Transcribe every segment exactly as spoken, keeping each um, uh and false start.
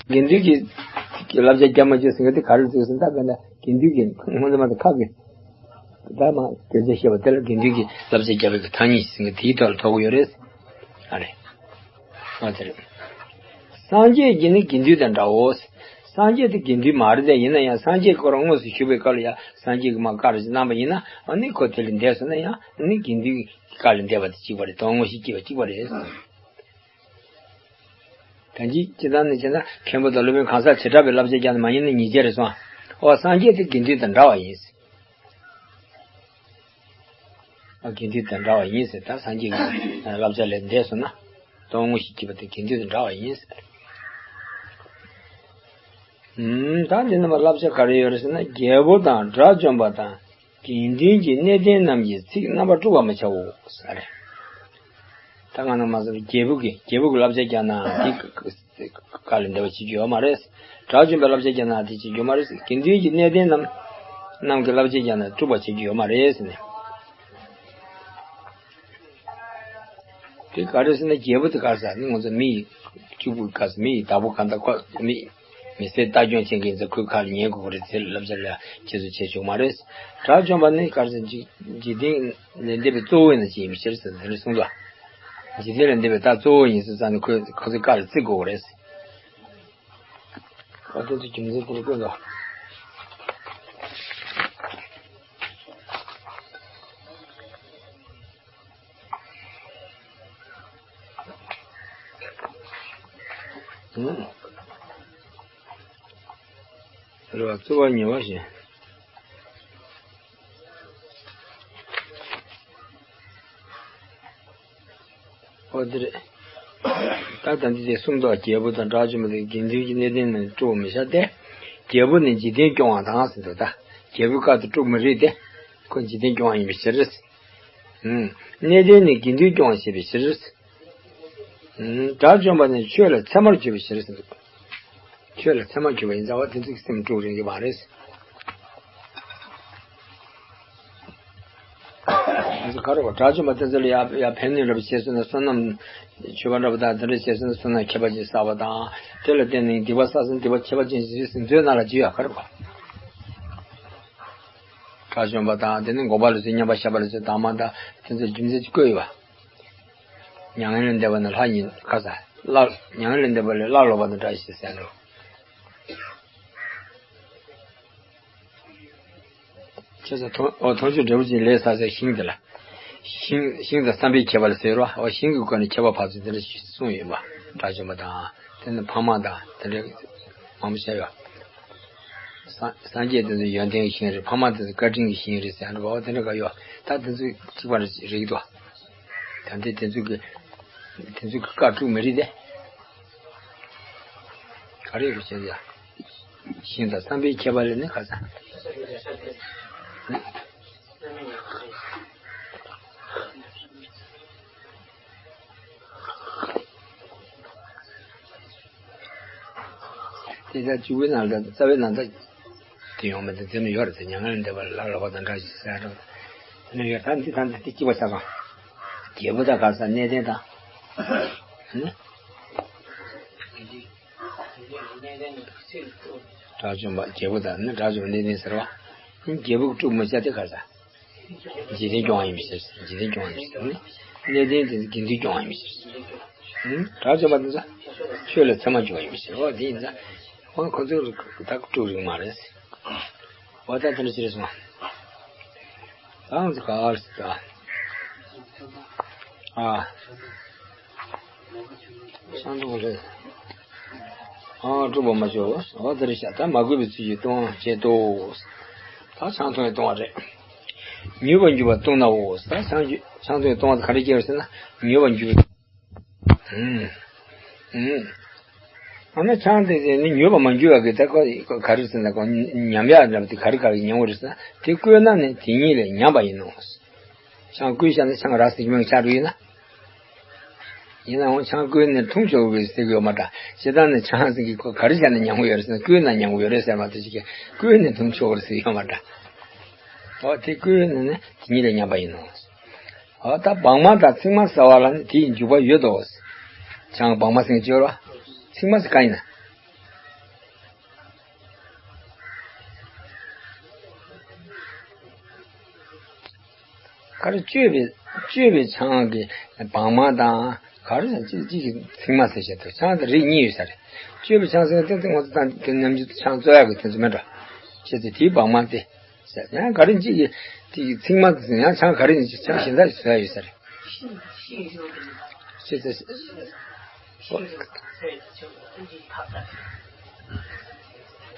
དགེ་འདུན་གྱི་བསླབ་བྱ་རྒྱབ་མ་བྱེད་ཟེར་མཁན་དེ་ག་རེ་ཟེར་ཟེར་ན། ད་དཔེར་ན་དགེ་འདུན་གྱི་སྔོན་ཚེ་མ་དང་ཁ་གི་ད་མ་དེ་ཚོ་བཤད་པ་དེ་ལ་དགེ་འདུན་གྱི་བསླབ་བྱ་རྒྱབ་པའི་གི་ཐ་སྙད་ཟེར་མཁན་དེའི་ཐོག་ལ་ཐོགས་ཡོད་རེད། ཨ་རེད། ཨ་དེ་རེད། སངས་རྒྱས་ཀྱི་ནི་དགེ་འདུན་དང་འདྲའོ། སངས་རྒྱས་དེ་དགེ་འདུན་མ་རེད་དེ། ཡིན་ན་ཡང་སངས་རྒྱས་ཁོ་རང་དངོས་སུ་བཞུགས་པའི་སྐབས་ལ་ཡང་སངས་རྒྱས་ཀྱིས་མ་བཀའ་རེ་ཞིག་གནང་པ་ཡིན་ན། ཨ་ནི་ཁོ་དེ་ལ་འདས་སོང་ན་ཡང་ཨ་ནི་དགེ་འདུན་གྱི་བཀའ་ལ་འདས་པ་དེ་གཅིག་པ་རེད། དོན་དངོས་གཞི་སྐྱེས་པ་གཅིག་པ་རེད། ད་ཅི་ཅི་ལྟར་ནས་བྱས་ན་མཁན་པོ་དང་སློབ་དཔོན་གང་ཟག་བྱེ་བྲག་པའི་བསླབ་བྱ་རྒྱབ་ན་མ་ཡིན་ན་ཉེས་ཅན་རེད་སོང་། ཨོ་སངས་རྒྱས་དེ་དགེ་འདུན་དང་འདྲ་བ་ཡིན། ཨ་དགེ་འདུན་དང་འདྲ་བ་ཡིན་ཟེར། ད་སངས་རྒྱས་ཀྱི་བསླབ་བྱ་ལས་འདས་སོང་ན་དོན་དངོས་གཞི་སྐྱེས་པ་དེ་དགེ་འདུན་དང་འདྲ་བ་ཡིན་ཟེར། ཨུམ། ད་འདི་ནས་མ་བསླབ་བྱ་ག་རེ་ཡོད་རེད་ཟེར་ན། རྒྱལ་པོ་དང་དགྲ་བཅོམ་པ་དང་དགེ་འདུན་གྱི་གནས་བརྟན་རྣམས་ཀྱི་ཚིག་རྣམ་པར་དཀྲུག་པར་མི་བྱའོ་ཟེར། ད་ང་ནང་མ་ཟེར་རྒྱལ་པོ་གི་རྒྱལ་པོ་གི་བསླབ་བྱ་རྒྱག་ན་དེ་བཀའ་ལས་འདས་པ་བྱེད་རྒྱུ་ཡོད་མ་རེད། དགྲ་བཅོམ་པའི་བསླབ་བྱ་རྒྱག་ན་དེ་བྱེད་རྒྱུ་ཡོད་མ་རེད། དགེ་འདུན་གྱི་གནས་བརྟན་རྣམས་རྣམས་ཀྱི་བསླབ་བྱ་རྒྱག་ན་དཀྲུག་པ་བྱེད་རྒྱུ་ཡོད་མ་རེད་ཟེར་ནས། དེ་ག་རེ་ཟེར་ན་རྒྱལ་པོ་དེ་ག་ཟེར་ནི་ང་ཚོ་མི་ཡི་གཅིག་པུ་ག་ཟེར་མི་ཡི་བདག་པོ་གང་ལྟར་ཁོ་མི་མི་སེར་ལྟ་སྐྱོང་བྱེད་མཁན་ཚོ་ཁོའི་ཁ་ལ་ཉན་དགོས་ཀྱི་རེད། དེ་ལ་བསླབ་བྱ་ལ་ཁྱེད་ཚོ་བྱེད་ཆོག་མ་རེད། དགྲ་བཅོམ་པ་ནི་ག་རེ་ཟེར་འཇིག་འཇིག་རྟེན་ལས་འདས་པའི་གཙོ་བོ་ཡིན་ན་ཅི་ཡིན་པའི་ཕྱིར་ཟེར་དེ་ལ་གསུངས་ཏོ། འཇིག་རྟེན་ལས་འདས་པའི་ད་གཙོ་བོ་ཡིན་ཟེར་ཙང་ནི་ཁོས་ཁོ་ཚོའི་བཀའ་ལ་བརྩི་དགོས་ཀྱི་རེད། ཨོ་དེ་ཚོ་རྒྱུ་མཚན་དེ་ལ་བཀོད་འདུག་ཨུ། རེད་བ། རྩོད་པ་ཉེ་བ་ཞིག་ཨོ་དེ་རེད། ད་ད་འདི་དེ་གསུངས་འདུག་རྒྱལ་པོ་དང་དགྲ་བཅོམ་པ་དེ་དགེ་འདུན་གྱི་གནས་བརྟན་ནི་དཀྲུག་མི་བྱ་སྟེ། རྒྱལ་པོ་ནི་འཇིག་རྟེན་སྐྱོང་བ་དང་ཟེར་འདུག་ད་རྒྱལ་པོའི་བཀའ་དེ་དཀྲུག་མི་རིགས་ཏེ། ཁོ་འཇིག་རྟེན་སྐྱོང་བ་ཡིན་པའི་ཕྱིར། ཨུམ། གནས་བརྟན་ནི་དགེ་འདུན་སྐྱོང་བ་བྱེད་པའི་ཕྱིར། ཨུམ། དགྲ་བཅོམ་པ་ནི་ཆོས་ལ་ཚད་མར་གྱུར་པའི་ཕྱིར་ཟེར་འདུག་ཆོས་ལ་ཚད་མར་གྱུར་པ་ཡིན་ཙང་བ་དེ་ཚོ་གི་སེམས་དཀྲུག་རིགས་ཀྱི་མ་རེད། ང་ཚོ་ག་རེ་བ་དགྲ་བཅོམ་པ་དེ་ཚོ་ལ་ཡ་ཡ་ཕན་གནོད་འདྲ་པོ་བྱས་སོང་ན་བསོད་ནམས་མཆོད་པ་འདྲ་པོ་དང་དེ་འདྲ་བྱས་སོང་ན་བསོད་ནམས་ཁྱད་པར་ཅན་བསགས་པ་དང་། དེ་ལ་བརྟེན་ནས་སྡིག་པ་བསགས་སོང་ན་སྡིག་པ་ཁྱད་པར་ཅན་ཞིག་ཟིན་མཛོད་ནང་ལ་བྲིས་ཡོད་ག་རེ་བ། དགྲ་བཅོམ་པ་དང་དེ་ནས་འགོག་པ་ལ་སོགས་མཉམ་པར་བཞག་པ་ལ་སོགས་དྭངས་མ་དང་དེ་ཚོ་རྒྱུ་མཚན་ཅིག་བཀོད་ཡོད་པ། མྱ་ངན་ལས་འདས་པ་ནི་ལྷ་ཉིད་ཁ་ས་སླར་མྱ་ངན་ལས་འདས་པ་ལས་སླར་ལོག་པ་དང་འདྲ་ཞེས་ཟེར་ནོ། ཁྱེད་ཚོ་མཐོང་འོ་མཐོང་ཆོས་འབྲས་བུ་ཅན་ལས་ཟ་ཟེར་ཤིང་དེ་ལ། ཤིང་ཤིང་དང་བསམ་པའི་ཁྱད་པར་ཟེར་རོ། འོ་ཤིང་གི་སྒོ་ནས་ཁྱད་པར་འཕགས་ཚུལ་དེ་འདྲ་ཞིག་གསུངས་ཡོད་པ། དགྲ་བཅོམ་པ་དང་དེ་ནི་འཕགས་མ་དང་དེ་འདྲ་མང་པོ་བཤད་ཡོད། སངས་སངས་རྒྱས་དེ་ཚོ་ཡོན་ཏན་གྱི་ཞིང་རེད། འཕགས་མ་དེ་ཚོ་བཀའ་དྲིན་གྱི་ཞིང་རེད་ཟེར་འགྲོ་བ་དེ་འདྲ་ག་ཡོད། ད་དེ་ཚོ་གཅིག་པ་རེད་འདུག་ད་འདི་དེ་ཚོ་གི་དེ་ཚོ་གི་བཀའ་དཀྲུག་མི་རིགས་དེ། ག་རེ་རེད་ཟེར་ཡ། ཤིང་དང་བསམ་པའི་ཁྱད་པར་ལས་ནི་ཁ་ས། དེ་ལྟར་བཅུ་པའི་ནང་ལ་རྩ་བའི་ནང་ལ་དེ་ཡོང་མེད་དེ་དེ་ནི་ཡོད་རེད་དེ། མྱ་ངན་ལས་འདས་པ་ལ་སླར་ལོག་པ་དང་འདྲ་ཞིག་ཟེར་འགྲོ། དེ་ནི་ཡོད། ད་འདི་ད་འདི་དེ་སྐྱིད་པ་ཆགས་སོང་། རྒྱལ་པོ་དང་ག་ས་གནས་བརྟན་དང་། ནི། དགྲ་བཅོམ་པ་རྒྱལ་པོ་དང་ནི་དགྲ་བཅོམ་པ་གནས་བརྟན་ཟེར་བ། རྒྱལ་པོ་དཀྲུག་མི་བྱ་དེ་ག་ས། འཇིག་རྟེན་སྐྱོང་བ་ཡིན་པའི་ཕྱིར། འཇིག་རྟེན་སྐྱོང་བ་ཡིན་པའི་ཕྱིར་ནི། གནས་བརྟན་དེ་དགེ་འདུན་སྐྱོང་བ་ཡིན་པའི་ཕྱིར། དགྲ་བཅོམ་པ་དེ་ཚོ་ཆོས་ལ་ཚད་མར་གྱུར་པ་ཡིན་པའི་ཕྱིར། འོ་དེ་ཡིན་ཙང་། འོ་ཁོ་ཚོ་ད་དཀྲུག་རིགས་མ་རེད། འོ་ད་དེ་འདྲ་ཞིག་རེད་སོང་། ད་ང་ཚོ་ག་རེ་ཟེར་ད། ཨ། ཆང་འཐུང་རེད། ཨ་དཀྲུག་པ་མ་བྱོ། འོ་དེ་རེད་ཤག་ད་མ་གུས་པའི་ཚུལ་གྱིས་ལྟུང་བ་བྱེད་དོ། ད་ཆང་འཐུང་བའི་ལྟུང་བ་རེད། མྱོས་པར་འགྱུར་བ་ལྟུང་ནའོ། ད་ཆང་ཆང་འཐུང་བའི་ལྟུང་བ་ག་རེ་སྐྱེ་བ་ཟེར་ན་མྱོས་པར་འགྱུར་བའི། ཨུམ། ཨུམ། ཨ་ནི་ཆང་དེ་ནི་མྱོས་པར་མ་འགྱུར་བ་གི་ད་ཁོ་ག་རེ་ཟེར་ན་ཁོ་ཉམས་ཡག་འདྲ་པོ་དེ་ག་རེ་ག་རེ་ཉམས་པ་རེད་ཟེར་ན་དེ་བསྐོལ་ན་ནི་དེ་ཉིད་ལས་ཉམས་པ་ཡིན་ནོ། ཆང་བསྐོལ་བཞག་ན་ཆང་རག་ཟེར་གྱི་མིན་ཆགས་འགྲོ་ཡིན་ན། ཡིན་ནའང་ཆང་བསྐོལ་ནས་འཐུང་ཆོག་གི་ཟེར་གྱི་ཡོད་མ་འདྲ། སྤྱིར་བཏང་ནས་ཆང་ཟེར་གྱི་ཁོ་ག་རེ་བྱས་ན་ཉམས་ཀྱི་ཡོད་རེད་ཟེར་ན་བསྐོལ་ན་ཉམས་ཀྱི་ཡོད་རེད་ཟེར་མ་གཏོགས་ཅིག་བསྐོལ་ནས་འཐུང་ཆོག་གི་རེད་ཟེར་ཡོད་མ་འདྲ། འོ་དེ་བསྐོལ་ནས་ནི་དེ་ཉིད་ལས་ཉམས་པ་ཡིན་ནོ། འོ་ད་སྦྲང་མ་དང་ཚིགས་མ་ཟ་བ་ལ་ནི་དེའི་འཇུག་པ་ཡོད་དོ། ཆང་སྦྲང་མ་ཟེར་གྱི་ཡོད་རེད་བ། ཚིགས་མ་ཟེར་ག་ཡིན་ན། ག་རེ་གཅོད་པའི་གཅོད་པའི་ཆང་གི་བང་མ་དང་ག་རེ་ཡང་གཅིག་གཅིག་གི་ཚིག་མ་ཟེར་བཤད་དུ་ཆང་དེ་རིགས་གཉིས་ཡོད་ས་རེད། གཅོད་པའི་ཆང་ཟེར་ཏེ་ཏེ་ང་ཚོ་དང་དེ་ནམ་རྒྱུན་དུ་ཆང་བཙོ་ཡག་གི་དེ་ཚོ་མེད་འགྲོ། བྱས་ཏེ་དེའི་བང་མ་སྟེ། ཟེར་ཡང་ག་རེ་གཅིག་གི་དེ་གི་ཚིག་མ་ཟེར་ཡང་ཆང་ག་རེ་ཡིན་ཆང་གཞན་དག་བཟོ་ཡ་ཡོད་ས་རེད། བྱས་ཏེ།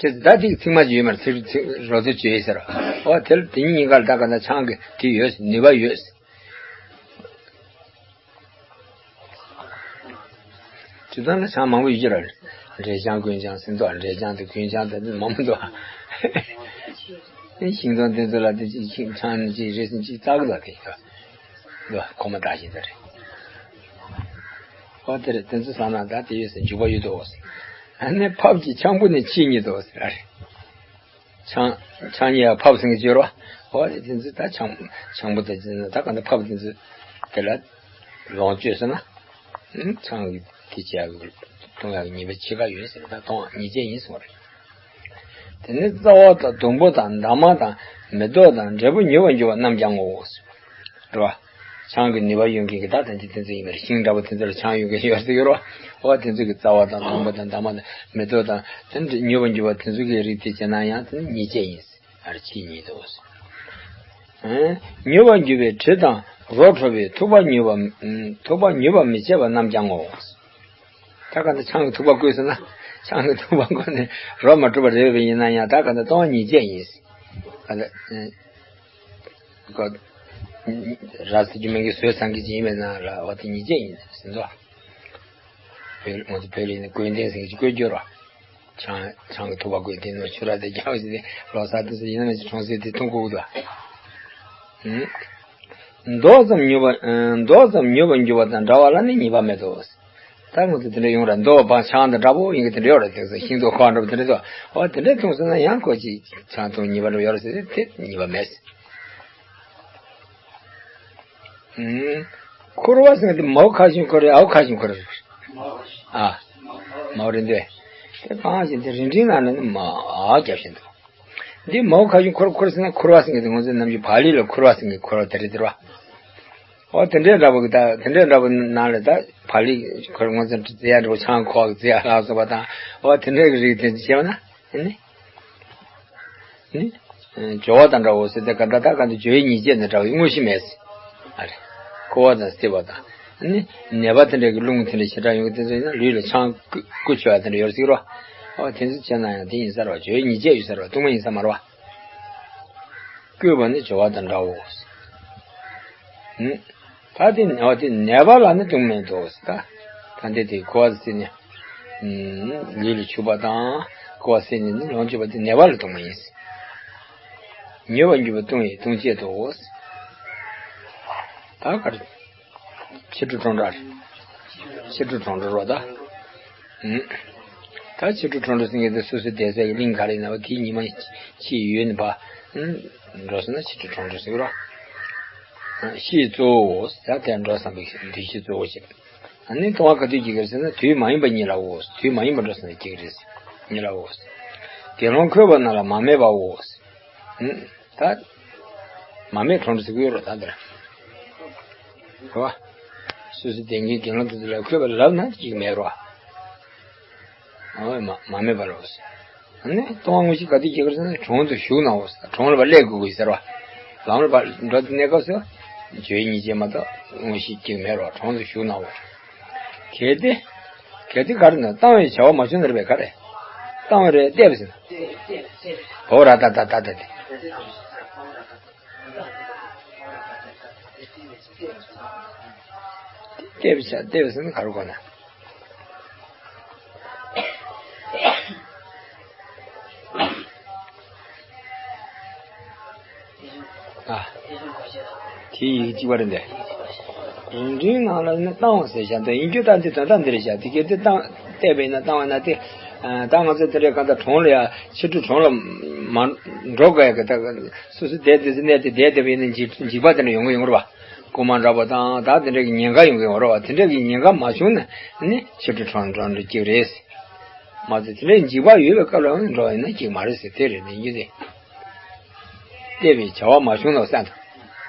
ཁྱེད་ད་ཐིག་ཚིག་མ་ཅིག་ཡོད་མ་རེད། ཚིག་ཚིག་རོ་ཚིག་བཅོས་ཟེར། ཨོ་དེ་ལ་དེ་གཉིས་གཉིས་ཀ་ལ་ད་ག་ན་ཆང་གི་དེ་ཡོད་ནུས་པ་ཡོད། དུས་ཚང་ལ་ཆང་མང་པོ་ཡོད་ཀྱི་རེད། འབྲས་ཆང་གོས་ཆང་ཟེར་འདུག་འབྲས་ཆང་དང་གོས་ཆང་དང་མང་པོ་འདུག་ཤིང་སྡོང་དེ་ཚོ་ལ་དེ་ཅིག་ཆང་ཅིག་རེ་ཟིན་ཅིག་བཙག་གི་འདུག་དེ་ཡོད། འདུག་ཁོ་མ་བཏགས་ཤིང་ད་རེད། ཨོ་དེ་རེད། དེ་ཚོ་བསམ་ན་ད་དེ་ཡོད་ཟེར་འཇུག་པ་ཡོད་དོ། ཨ་ནི་ཕབ་ཀྱི་ཆང་བུ་ནི་ཕྱིས་ཉིད་དོ་ཟེར་ར་རེད། ཆང་ཆང་ཉིད་ཡང་ཕབ་ཟིན་གྱི་སྦྱོར་བ། ཨོ་དེ་དེ་ཚོ་ད་ཆང་ཆང་བུ་དེ་ཚོ་ད་ག་འདྲ་ཕབ་དེ་ཚོ་དེ་ལ་ལོངས་སྤྱོད་ཟེར་ན། ཨུམ་ཆང་གི་དེ་བྱེད་ཡག་གི་གཏོང་ཡག་གི་ཉེས་པ་ཕྱེད་ཀ་ཡོད་ཟེར་ད་གཏོང་བ་ཉེས་བྱས་ཡིན་གསུངས་རེད། དེ་ནས་རྩ་བ་དང་སྡོང་པོ་དང་འདབ་མ་དང་མེ་ཏོག་དང་འབྲས་བུ་མྱུར་བར་འགྱུར་བ་རྣམས་ཀྱང་ངོ་། རེད་བ། ཆང་གི་ནུས་པ་ཡོད་མཁན་གྱི་ད་ལྟ་འདི་དེ་ཚོ་ཡིན་པ་རེད། ཤིང་འདྲ་པོ་དེ་ཚོ་ལ་ཆང་ཡོད་མཁན་ཡོད་ཟེར་གྱི་རེད་བ། འོ་དེ་ཚོ་གི་རྩ་བ་དང་སྡོང་པོ་དང་འདབ་མ་དང་མེ་ཏོག་དང་དེ་འདྲ་མྱུར་བར་འགྱུར་བ་དེ་ཚོ་གི་རིགས་དེ་བྱས་ན་ཡང་དེ་ནི་ཉེས་བྱས་ཡིན། ཨ་རེ་ཕྱིས་ཉིད་དོ། ཨེ། མྱུར་བར་འགྱུར་བའི་དྲི་དང་རོ་བྲོ་བའི་ཐུག་པ་མྱུར་བ། ཐུག་པ་མྱུར་བར་མི་བྱེད་པ་རྣམས་ཀྱང་ངོ་། ད་ག་ནས་ཆང་གི་ཐུག་པ་བསྐོལ་ཟེར་ན། ཆང་གི་ཐུག་པ་བསྐོལ་ནས་རོ་མ་བྲོ་བ་རེད་པས། ཡིན་ན་ཡང་ད་ག་ནས་གཏོང་བ་ཉེས་བྱས་ཡིན། ཨ་ལ། ཨེ། ཀོ། ར་ཟེར་རྒྱུ་མིན་གྱི་ཟོས་ཚང་གི་ཅི་ཡིན་མེད་ན་ལ་འོ་དེ་ཉེས་བྱས་ཡིན་ཟེར་འདུག་བོད་ང་ཚོ་བོད་ལ་ཡིན་ན་བསྐོལ་ལྡན་ཟེར་གྱི་བསྐོལ་རྒྱུ་རོ། ཆང་ཆང་གི་ཐུག་པ་བསྐོལ་དེ་ནས་ཆུ་ར་དེ་རྒྱག་བཞིན་དེ་ལོ་གསར་དུས་སུ་ཡིན་ན་མི་ཚེ་གྲོང་གསེབ་དེ་འཐུང་དགོས་ཀྱི་འདུག་མདོག་ཙམ་མྱུར་བ། མདོག་ཙམ་མྱུར་བར་འགྱུར་བ་དང་འདྲ་བ་ལ་ནི་ཉེས་པ་མེད་དོ། ད་ང་ཚོ་དེ་འདྲ་ཡོང་ར་མདོག་བ་ཆང་དང་འདྲ་པོ་ཡིན་གྱི་དེ་འདྲ་ཡོད་ར། དེ་ཚོ་ཤིང་ཏོག་ཁོག་འདྲ་པོ་དེ་འདྲ་ཚོ་འོ་དེ་འདྲ་འཐུང་སོང་ན་ཡང་ཁོ་ཅིག་ཆང་འཐུང་ཉེས་པ་འདྲ་ཡོད་ར་ཟེར་ཏེ་དེ་ཉེས་པ་མེད། ཨུམ། འཁོར་བ་ཟེར་དེ་མའོ་ཁ་ཞིང་འཁོར་རེད། ཨའོ་ཁ་ཞིང་འཁོར་རེད། ཨ། མའོ་རེད་འདོད། དེ་གང་ཞིག་དེ་རིན་ཆེན་ནང་ནས་ནི་མ་ཨ་རྒྱབ་བཞིན་འདུག་འདི་མའོ་ཁ་ཞིང་འཁོར་འཁོར་ཟེར་ན་འཁོར་བ་ཟེར་གྱི་དེ་ང་ཚོའི་ནམ་རྒྱུན་བག་ལེབ་ལ་འཁོར་བ་ཟེར་གྱི་འཁོར་བ་དེ་རེད་དེ་རེད་བ། ཨོ་དེ་འདྲའི་འདྲ་པོ་གི་ད་དེ་འདྲའི་འདྲ་པོ་ནང་ལ་ད་བག་ལེབ་འཁོར་ང་ཚོ་རྩི་ཡ་འདྲ་པོ་ཆང་ཁོག་རྩི་ཡ་ལ་སོགས་པ་དང་ཨོ་དེ་འདྲའི་གི་རིགས་དེ་བྱས་པ་ན་ཨ་ནི། ནི། སྦྱོར་བ་དང་འདྲ་བོ་ཟེར་ཏེ་ག་འདྲ་ད་ག་འདྲ་སྦྱོར་བའི་ཉེས་བྱས་དང་འདྲ་བའི་དངོས་གཞི་མེད། ཨ་རེ། ཁུ་བ་དང་སིལ་བ་དང་། ནི། ནད་པ་དེ་འདྲ་གི་རླུང་དེ་འདྲ་ཞེ་དྲག་ཡོང་གི་དེ་ཚོ་ཡིན་ན་ལུས་ལ་ཆང་བསྐུ་བསྐུ་ཆོག་ཡ་དེ་འདྲ་ཡོད་ཟེར་རོ། ཨོ་དེ་ཚོ་བྱས་ན་ཡང་དེ་ཡིན་ས་རེད་བ། སྦྱོར་བའི་ཉེས་བྱས་ཡོད་ས་རེད་བ། གཏུམ་མོ་ཡིན་ས་མ་རེད་བ། བསྐུས་པ་ནི་སྦྱོར་བ་དང་འདྲའོ། ཨུམ། ད་དེ་ནད་པ་དེ་ནད་པ་ལ་ནི་གཏུམ་མོ་མེད་དོ་ཟེར་ད། ད་འདི་དེ་ཁུ་བ་སིལ་ནས། ཨུམ། ལུས་ལ་བྱུག་པ་དང་ཁུ་བ་སིལ་ནས་ནི་ལོངས་སྤྱོད་པ་དེ་ནད་པ་ལ་གཏུམ་མོ་ཡིན། མྱུར་བར་འགྱུར་བ་གཏུམ་ཡིན་གཏུམ་བྱེད་དོ། ད་ག་རེ། ཕྱི་དྲོ་གྲོང་ར་རེད། ཕྱི་དྲོ་གྲོང་ར་རོ་ད། ཨུམ། ད་ཕྱི་དྲོ་གྲོང་ར་ཟེར་མཁན་དེ་སོ་སོའི་བསྡད་སའི་གླིང་ག་རེ་ཡིན་ན་བ་དེའི་ཉི་མ་ཕྱི་ཡོལ་ནས་ཕར། ཨུམ། འགྲོ་སོང་ན་ཕྱི་དྲོ་གྲོང་ར་ཟེར་གི་རོ། ཨ། ཕྱིས་གཙོ་བོ་ཟེར་དེ་འགྲོ་བསམ་པའི་དུས་ཕྱིས་གཙོ་བོ་བྱེད། ཨ་ནི་ལྟུང་བ་ག་དུས་སྐྱེ་གི་རེད་ཟེར་ན་དུས་མ་ཡིན་པ་ཉིད་ལའོ། དུས་མ་ཡིན་པ་འགྲོ་སོང་ན་སྐྱེ་གི་རེད། ཉིད་ལའོ། དགེ་སློང་འཁོད་པ་རྣམས་ལ་མ་སྨྲས་པའོ། ཨུམ། ད། མ་སྨྲས་གྲོང་ར་ཟེར་གི་ཡོད་རེད་ད་འདིར། རེད་བ། སོ་སོའི་དེ་སྔའི་དགེ་སློང་དེ་ཚོ་ལ་འཁོད་པ་ལབ་ན་ཅིག་མེད་རེད་བ། ཨོ་མ་མ་སྨྲས་པ་རེད་བ། ཨ་ནི་ལྟུང་བ་དངོས་གཞི་ག་དུས་སྐྱེ་གི་རེད་ཟེར་ན་གྲོང་དུ་ཞུགས་ནའོ་ཟེར། གྲོང་ལ་ཕར་སླེབས་དགོས་ཀྱི་ཟེར་བ། ལམ་ལ་ཕར་འགྲོ་དུས་གནས་སྐབས་སུ་སྦྱོར་བའི་ཉེས་བྱས་མ་གཏོགས་དངོས་གཞི་སྐྱེ་གི་མེད་རེད་བ། གྲོང་དུ་ཞུགས་ནའོ། གལ་ཏེ། གལ་ཏེ་ག་རེ་ན་བཏང་བའི་བྱ་བ་མ་བྱུང་ན་རེད་པས་ག་རེ། བཏང་བ་རེད་བལྟས་པ་ཟེར་ན། བོ་ར་ཏ་ཏ་ཏ་ཏ་ཏེ། བལྟས་པའི་ཆ་བལྟས་པ་ཟེར་ན་ག་རེ་གོ་ན། ཨ། དེའི་ཡི་གེ་གཅིག་པ་རེད་འདི། རིང་འབྲིང་ནང་ལ་ནི་བཏང་བ་ཟེར་བཞག་འདུག་ཡིན་རྒྱུ་ད་འདི་དོན་དག་འདི་རེད་བཞག་དེ་གལ་ཏེ་བཏང་བལྟས་པས་ན་བཏང་བ་ན་དེ། ད་ང་ཚོ་དེ་འདྲའི་གང་ལྟར་གྲོང་ལ་ཡ་ཕྱི་དྲོ་གྲོང་ལ་མ་འགྲོ་དགོས་ཡ་གི་ད་སོ་སོ་བསྡད་དེ་ཚོ་གནས་དེ་བསྡད་བསྡད་པ་ཡིན་ན་འཇིགས་འཇིགས་པ་དེ་འདྲ་ཡོང་གི་ཡོང་རེད་བ། རྐུན་མ་འདྲ་པོ་དང་ད་དེ་འདྲ་གི་ཉེན་ཁ་ཡོང་གི་ཡོང་རེད་བ། དེ་འདྲ་གི་ཉེན་ཁ་མ་བྱུང་ན་ནི་ཕྱི་དྲོ་གྲོང་གྲོང་འགྲོ་གཅིག་རེད། མ་གཏོགས་དེ་འདྲའི་འཇིགས་པ་ཡོད་པའི་སྐབས་ལ་འགྲོ་ཡིན་ན་གཅིག་མ་རེད་ཟེར་དེ་རེད་ནི་ཡིན་ཏེ། བལྟས་པའི་བྱ་བ་མ་བྱུང་ནོ་བསམ་དང་།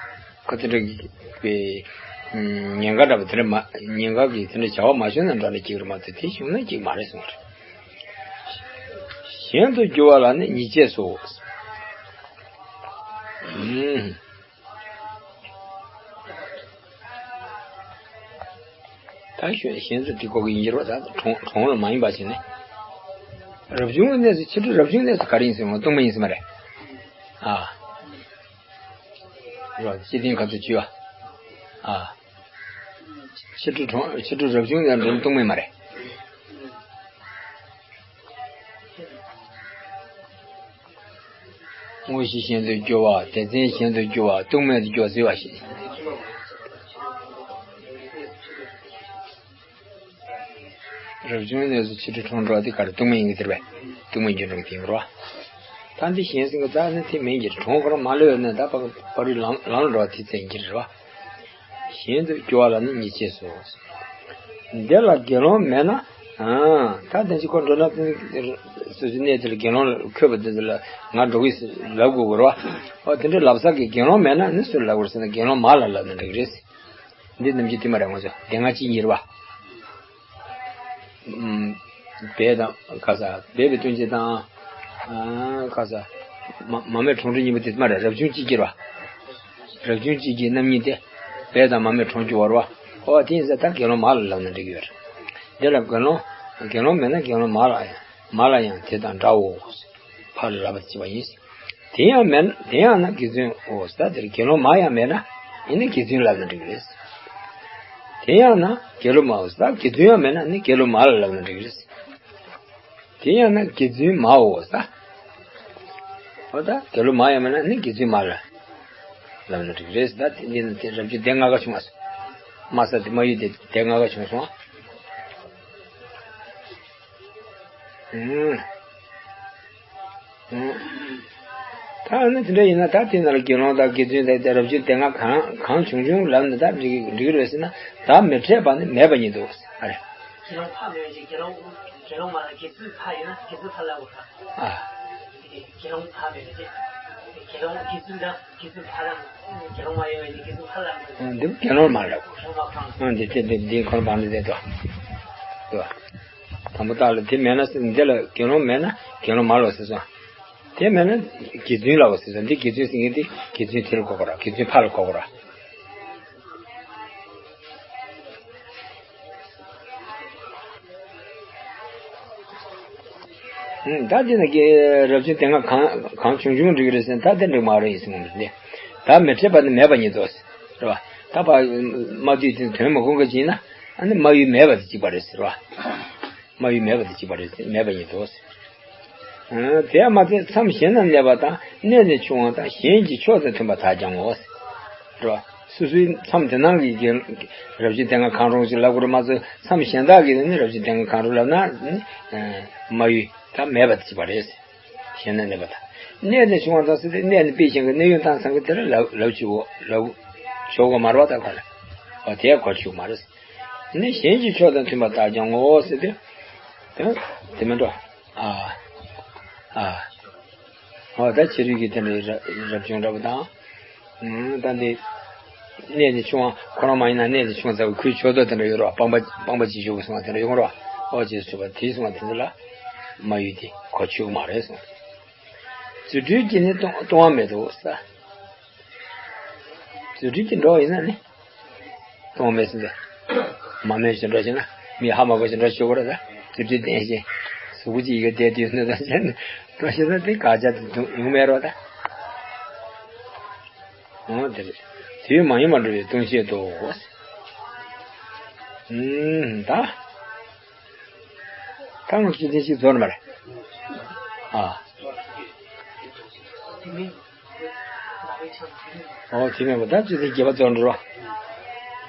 ཁ་དེ་འདྲ་གི་ཉེན་ཁ་འདྲ་པོ་དེ་འདྲ་མ་ཉེན་ཁ་གི་དེ་འདྲ་བྱ་བ་མ་བྱུང་ན་འདྲ་ལ་གཅིག་རེད་མ་གཏོགས་དེ་བྱུང་ན་གཅིག་མ་རེད་གསུངས་པ་རེད། གཞན་དུ་འགྱུར་བ་ལ་ནི་ཉེས་བྱས་སོ། ད་གཞན་དུ་དེ་གོ་གི་ཡིན་གྱི་རེད་པ། ད་གྲོང་གྲོང་ལ་མ་ཡིན་པ་བྱས་ནས། རབ་བྱུང་གི་གནས་སུ་ཕྱི་དྲོ་རབ་བྱུང་གནས་སུ་ག་རེ་ཡིན་ཟེར་ན་སྟོང་པ་ཡིན་ཟེར་མ་རེད། ཨ། རོ་སྤྱི་དོན་ག་ཚོད་བྱས་པ། ཨ། ཕྱི་དྲོ་གྲོང་ཕྱི་དྲོ་རབ་བྱུང་ལ་འགྲོ་ན་སྟོང་པ་ཡིན་མ་རེད། དངོས་གཞི་གཞན་དུ་སྐྱོ་བ། སྡེ་ཚན་གཞན་དུ་སྐྱོ་བ། སྟོང་མེད་དུ་སྐྱོ་ཟེར་བ་ཞིག་རབ་བྱུང་གནས་སུ་ཕྱི་དྲོ་གྲོང་འགྲོ་བ་དེ་ག་རེ་སྟོང་མེད་ཡིན་གྱི་དེ་རེད་པས། སྟོང་མེད་འགྱུར་འགྲོ་གི་དེ་ཡིན་རོ། ད་འདི་གཞན་སེམས་ཀྱི་རྩ་ནི་དེ་མིན་གྱི་གྲོང་ཁོ་རང་མ་ལོས་ནས་ད་ཕ་ཕ་རུའི་ལམ་ལམ་ལ་འགྲོ་བ་དེ་ཚན་གྱི་རེད་པ། གཞན་དུ་སྐྱོ་བ་ལ་ནི་ཉེས་བྱས་སོ། འདི་ལ་དགེ་སློང་མེད་ན། ཨ། ད་དེ་ཅི་ཁོ་འགྲོ་ན་སོ་སོའི་གནས་དེ་ལ་དགེ་སློང་ལ་འཁོད་པ་དེ་ཚོ་ལ་ང་འགྲོ་གི་ལབ་དགོས་གི་རེད་པ། ཨོ་དེ་འདྲ་ལབ་ས་གི་དགེ་སློང་མེད་ན་ནི་སུ་ལབ་དགོས་ཟེར་ན་དགེ་སློང་མ་ལ་ལབ་ན་འགྲིག་གི་རེད། འདི་རྣམ་འགྱུར་དེ་མ་རེད་ང་ཚོ་སྡེ་ལྔ་གཅིག་གཉིས་རེད་པ། ཨུམ། སྦས་དང་ཁ་ས་སྦས་པའི་སྟོན་བྱེད་དང་། ཨ། ཁ་ས། མ་མ་རྨོས་གྲོང་འགྲོ་གཉིས་པོ་དེ་མ་རེད། རབ་བྱུང་གཅིག་གྱུར་པ། རབ་བྱུང་གཅིག་གྱུར་རྣམ་གཉིས་ཏེ། སྦས་དང་མ་རྨོས་གྲོང་གྱུར་པ་རེད་པ། ཨོ་དེ་ཡིན་ཙང་ད་དགེ་སློང་མ་ལ་ལབ་ན་འགྲིག་གི་ཡོད་རེད། འདི་ལ་དགེ་སློང་། དགེ་སློང་མེད་ན་དགེ་སློང་མ་ལ་ཡང་མ་ལ་ཡང་དེ་དང་འདྲའོ། ཕར་ལ་ལབ་པ་གཅིག་པ་ཡིན། དེ་ཡང་མེད་ན་དེ་ཡང་ན་དགེ་བཙུན་འོ་ས་དེར་དགེ་སློང་མ་ཡང་མེད་ན་ཡིན་ན་དགེ་བཙུན་ལབ་ན་འགྲིག་གི་རེད། དེ་ཡང་ན་དགེ་སློང་མའོ་ས་དགེ་བཙུན་ཡང་མེད་ན་ནི་དགེ་སློང་མ་ལ་ལབ་ན་འགྲིག་གི་རེད། དེ་ཡང་ན་དགེ་བཙུན་མའོ་ས། འོ་ད་དགེ་སློང་མ་ཡང་མེད་ན་ནི་དགེ་བཙུན་མ་ལ་ལབ་ན་འགྲིག་གི་རེད། ད་དེ་འདི་ན་དེ་རབ་བྱུང་སྡེ་ལྔ་ཀ་བྱུང་བ་སོང་། མ་ས་དེ་མ་ཡུལ་དེ་སྡེ་ལྔ་ཀ་བྱུང་སོང་། ཨུམ། ད་ནི་དེ་འདྲ་ཡིན་ན་ད་དེ་ན་ལ་དགེ་སློང་དང་དགེ་བཙུན་དང་དེ་རབ་བྱུང་སྡེ་ལྔ་གང་གང་བྱུང་བྱུང་ལབ་ནས་ད་འགྲིག་འགྲིག་རེད་ཟེར་ན་ད་མི་འཕྲད་པ་ནི་མེད་པ་ཉིད་དོ། ཨ་རེ། དགེ་སློང་ཕ་མེད་པ་ཅིག་དགེ་སློང་དགེ་སློང་མ་ལ་དགེ་བཙུན་ཕ་ཡོད་ན་དགེ་བཙུན་ཕ་ལ་འོ་ཨ། དགེ་སློང་ཕ་མེད་པ་ཅིག་དགེ་སློང་དགེ་བཙུན་དང་དགེ་བཙུན་ཕ་དང་དགེ་སློང་མ་ཡོད་པ་ཡིན་ན་དགེ་བཙུན་ཕ་ལ་འོ། འདི་དགེ་སློང་མ་ལ་འོ། དགེ་སློང་མ་ཕ། འདི་དེ་འདི་འདི་འཁོར་བ་འདི་དེ་དོ། དོ། དང་པོ་དག་ལ་དེ་མེད་ན་འདི་ལ་དགེ་སློང་མེད་ན་དགེ་སློང་མ་ལོ་ཟེར་སོང་། དེ་མེད་ན་དགེ་བཙུན་ལ་ལོ་ཟེར་སོང་། འདི་དགེ་བཙུན་ཟེར་མཁན་དེ་དགེ་བཙུན་དེ་ལ་གོ་དགོས་ར། དགེ་བཙུན་ཕ་ལ་གོ་དགོས་ར། ད་འདི་ན་དགེ་རབ་བྱུང་སྡེ་ལྔ་གང་གང་བྱུང་བྱུང་འགྲིག་གི་རེད་ཟེར་ན་ད་དེ་འགྲིག་མ་རེད་ཡིན་ཟེར་ནས་འདི། ད་མི་འཕྲད་པ་ནི་མེད་པ་ཉིད་དོ། རེད་བ། ད་ཕ་མ་དུས་དེ་དོན་མ་གོ་མཁན་ཅིག་ཡིན་ན་ཨ་ནི་མ་ཡུལ་མེད་པ་དེ་གཅིག་པ་རེད་ཟེར་བ། མ་ཡུལ་མེད་པ་དེ་གཅིག་པ་རེད་ཟེར་མེད་པ་ཉིད་དོ། དེ་མ་ཚད་མཚམས་གཞན་ན་གནས་པ་དང་གནས་ནས་ཕྱུང་བ་དང་གཞན་གྱི་ཕྱོགས་དང་མཐུན་པ་དག་ཀྱང་ངོ་། རེད་བ། སོ་སོའི་མཚམས་དེ་ནང་གི་རྒན་རབ་བྱུང་སྡེ་ལྔ་གང་རུང་ཞིག་ལབ་དགོས་རེད་མ་ཚད་མཚམས་གཞན་དག་གི་ནི་རབ་བྱུང་སྡེ་ལྔ་གང་རུང་ལབ་ན་ནི་མ་ཡུལ་ད་མེད་པ་དེ་གཅིག་པ་རེད། གཞན་ན་གནས་པ་དང་། གནས་ནས་བྱུང་བ་དང་ཟེར་ཏེ་གནས་ནས་དཔེ་གཞན་གྱི་གནས་ཡུལ་དང་ཚང་གི་དེ་ལ་ལབ་ལབ་ཆོག་གོ་ལབ་ཆོག་གོ་མ་རེད་བ། ད་ག་ལ་འོ་དེ་གོ་ཆོག་མ་རེད། ནི་གཞན་གྱི་ཕྱོགས་དང་མཐུན་པ་དག་ཀྱང་ངོ་ཟེར་ཏེ། དེ་དེ་མིན་འགྲོ། ཨ། ཨ། འོ་ད་ཕྱི་རོལ་གྱི་དེ་འདྲའི་རབ་བྱུང་འདྲ་པོ་དང་། ད་འདི། གནས་ནས་ཕྱུང་བ་ཁོ་རང་མ་ཡིན་ན་གནས་ནས་ཕྱུང་ཚར་བའི་ཁོའི་ཕྱོགས་གཏོགས་དེ་འདྲ་ཡོད་རོགས། སྤངས་པ་སྤངས་པ་ཅིག་བཞུགས་གསུང་བ་དེ་འདྲ་ཡོང་རོགས། ཨོ་ཅེས་ཞུས་པ་དེའི་གསུང་བ་དེ་ཚོ་ལ། མ་ཡུལ་དེ་གོ་ཆོད་མ་རེད་གསུངས། རྫུ་འཕྲུལ་གྱིས་ནི་སྟོང་སྟོང་བ་མེད་དོ་ས། རྫུ་འཕྲུལ་གྱིས་འགྲོ་བ་ཡིན་ན་ནི། སྟོང་མེད་ཟེར་ཏེ། མ་རྨོས་ཤིང་འགྲོ་ཞིག་ན་མི་ཧ་མ་གོ་ཞིག་འགྲོ་ཞིག་གོ་ར་ད་རྫུ་འཕྲུལ་ལྡན་ཞིང་གཟུགས་པོ་ཅིག་ཡི་གེ་བསྡད་དུས་སྣོད་དང་བཅས་ནས་འགྲོ་ཞིག་ན་དེ་དགག་བྱ་དེ་ཡོང་མེད་རོགས་ད། འོ་དེ་རེད། དུས་མ་ཡིན་པར་འགྲོ་བའི་ལྟུང་བྱེད་དོ། ཨུམ་ད། ད་ང་བཅུ་ཚན་ཞིག་རྫོགས་ནི་མ་རེད། ཨ། ཨོ་དེ་མེད་པ་ད་བཅུ་ཚན་བརྒྱད་པ་རྫོགས་འགྲོ་རོགས།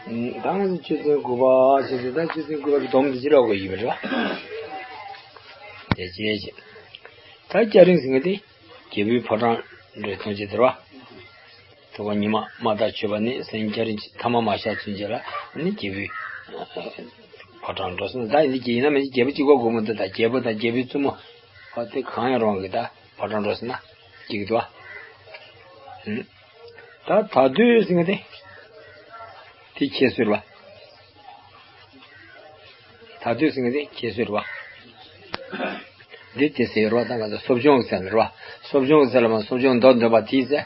ད་ང་ཚོ་བཅུ་ཚན་དགུ་པ་ཞིག་ད་བཅུ་ཚན་དགུ་པ་གི་སྡོམ་འདི་ཅི་ལོག་གི་ཡིན་པ་རེད་བ། དེ་ཅི་ཞིག་ད་སྐྱ་རེངས་ཟེར་མཁན་དེ་རྒྱལ་པོའི་ཕོ་བྲང་འགྲོའི་ལྟུང་བྱེད་དེ་རེད་བ། དུ་བ་ཉི་མ་མ་དག་མཆོད་པ་ནི་སེམས་སྐྱ་རེངས་ཀྱི་ཐ་མ་མ་ཤར་ཚུན་ཆད་ལ་ནི་རྒྱལ་པོའི་ཕོ་བྲང་འགྲོ་སོང་། ད་ཡིན་གྱི་ཡིན་ན་མིན་གྱི་རྒྱལ་པོ་གཅིག་པོ་དགོས་མི་འདུག་ད་རྒྱལ་པོ་དང་རྒྱལ་པོའི་བཙུན་མོ་ཨ་དེ་གང་ཡང་རུང་གི་ད་ཕོ་བྲང་འགྲོ་སོང་ན་གཅིག་འདུག་ཨ། ད་ད་དུས་ཟེར་མཁན་དེ། དེ་ཁྱད་གསོད་རེད་པ། ད་དུས་ཟེར་མཁན་དེ་ཁྱད་གསོད་རེད་པ། འདི་དེ་ཟེར་རོ། ད་ང་ཚོ་གསོ་སྦྱོང་གི་ཚད་ལ་རེད་པ། གསོ་སྦྱོང་གི་ཚད་ལ་མ་གསོ་སྦྱོང་མདོར་འདོན་པ་དེའི་ཚད།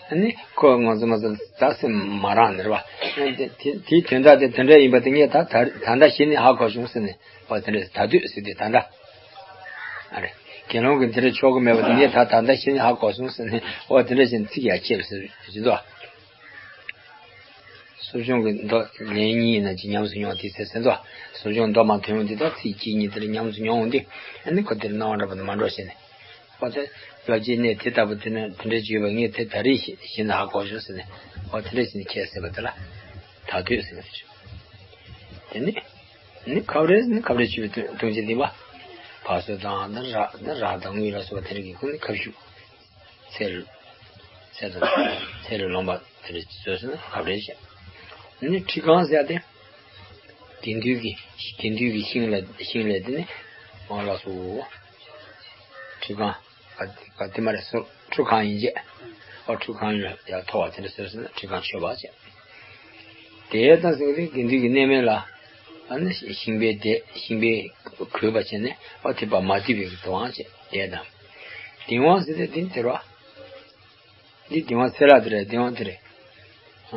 ཨ་ནི་ཁོ་ང་ཚོ་མ་ཚོ་ད་སེམས་མ་རང་ནི་རེད་པ། དེ་དེ་དེའི་དོན་དག་དེ་དེ་འདྲ་ཡིན་པ་དེ་ངས་ད་ད་ད་ལྟ་གཞི་ནས་ཧ་གོ་བྱུང་ཟེར་ནས། འོ་དེ་འདྲ་ད་དུས་ཟེར་དུས་ད་ལྟ། ཨ་རེ། དགེ་སློང་གིས་འདི་འདྲ་ཆོག་གི་མེད་པ་དེ་ངས་ད་ད་ལྟ་གཞི་ནས་ཧ་གོ་སོང་ཟེར་ནས། འོ་དེ་འདྲ་བྱས་ནས་ཚིག་ཡར་ཁྱེར་ཟེར་བཞིན་དུ། གསོ་སྦྱོང་གི་མདོ་ལན་གཉིས་ཡིན་ན་ཅིག་ཉམས་སུ་མྱོང་དེ་ཚེ་ཟེར་དོ། གསོ་སྦྱོང་མདོ་མ་ཐོན་འོང་དེ་དག་ཚིག་གཅིག་གཉིས་དེར་ཉམས་སུ་མྱོང་འོང་དུས། ཨ་ནི་ཁོ་དེར་སྣང་བ་འདྲ་པོ་འདི་མ་འགྲོ་ཞེས་ནས། འོ་དེ་བསླབ་བྱའི་གནས་དེ་ལྟ་བུ་དེ་ནི་དེ་འདྲའི་བརྗོད་པ་ངས་དེ་ད་རེས་ཤེས་ཤེས་ན་ཧ་གོ་ཤོག་ཟེར་ནས། འོ་དེ་འདྲ་ཞིག་ནས་ཁྱེད་ཟེར་བ་དེ་ལ་ད་དུས་ཟེར་ནས་ཟེར། དེ་ནི་ནི་ཁབ་རེ་ནི་ཁབ་རེ་ཆུ་བའི་དོན་དོན་ཆེན་འདི་པ། བ་སོ་དང་ནི་ར་ནི་ར་དང་དངུལ་ལ་སོགས་པ་དེ་རིགས་ཀྱི་ཁུངས་ནི་ཁབ་ཤུབས། ཚེ་རུ། ཚེ་དང་ཚེ་རུ་ལོངས་པ་དེ་རིགས་ཚོས་ནི་ཁབ་རེ་བྱས། ནི་ཁྲི་གང་ཟེར་ཏེ། དགེ་འདུན་གྱི་དགེ་འདུན་གྱི་ཤིང་ལ་ཤིང་ལས་དེ་ནི་མང་ལ་སོ། ཁྲི་གང་། ག་ག་དེ་མ་རེད་སོ། ཁྲུ་གང་ཡིན་བྱས། ཨོ་ཁྲུ་གང་ཡིན་ལ་ཡར་མཐོ་བ་དེ་འདྲ་ཟེར་སོང་ན་ཁྲི་གང་མཆོད་པ་བྱས། དེ་ལྟར་ཟེར་གི་དགེ་འདུན་གྱི་གནས་མལ་ལ། ཨ་ནི་ཤིང་པའི་སྡེ་ཤིང་པའི་གུས་པ་བྱས་ནས་ཨོ་དེ་པ་མ་བཏུབ་པའི་གི་དུ་བང་བྱས་དེ་དང་། དིང་བ་ཟེར་ཏེ་དེ་དེ་ར། འདི་དིང་བ་ཚེ་ལྷ་དེ་རེད། དིང་བ་དེ་རེད། ཨ།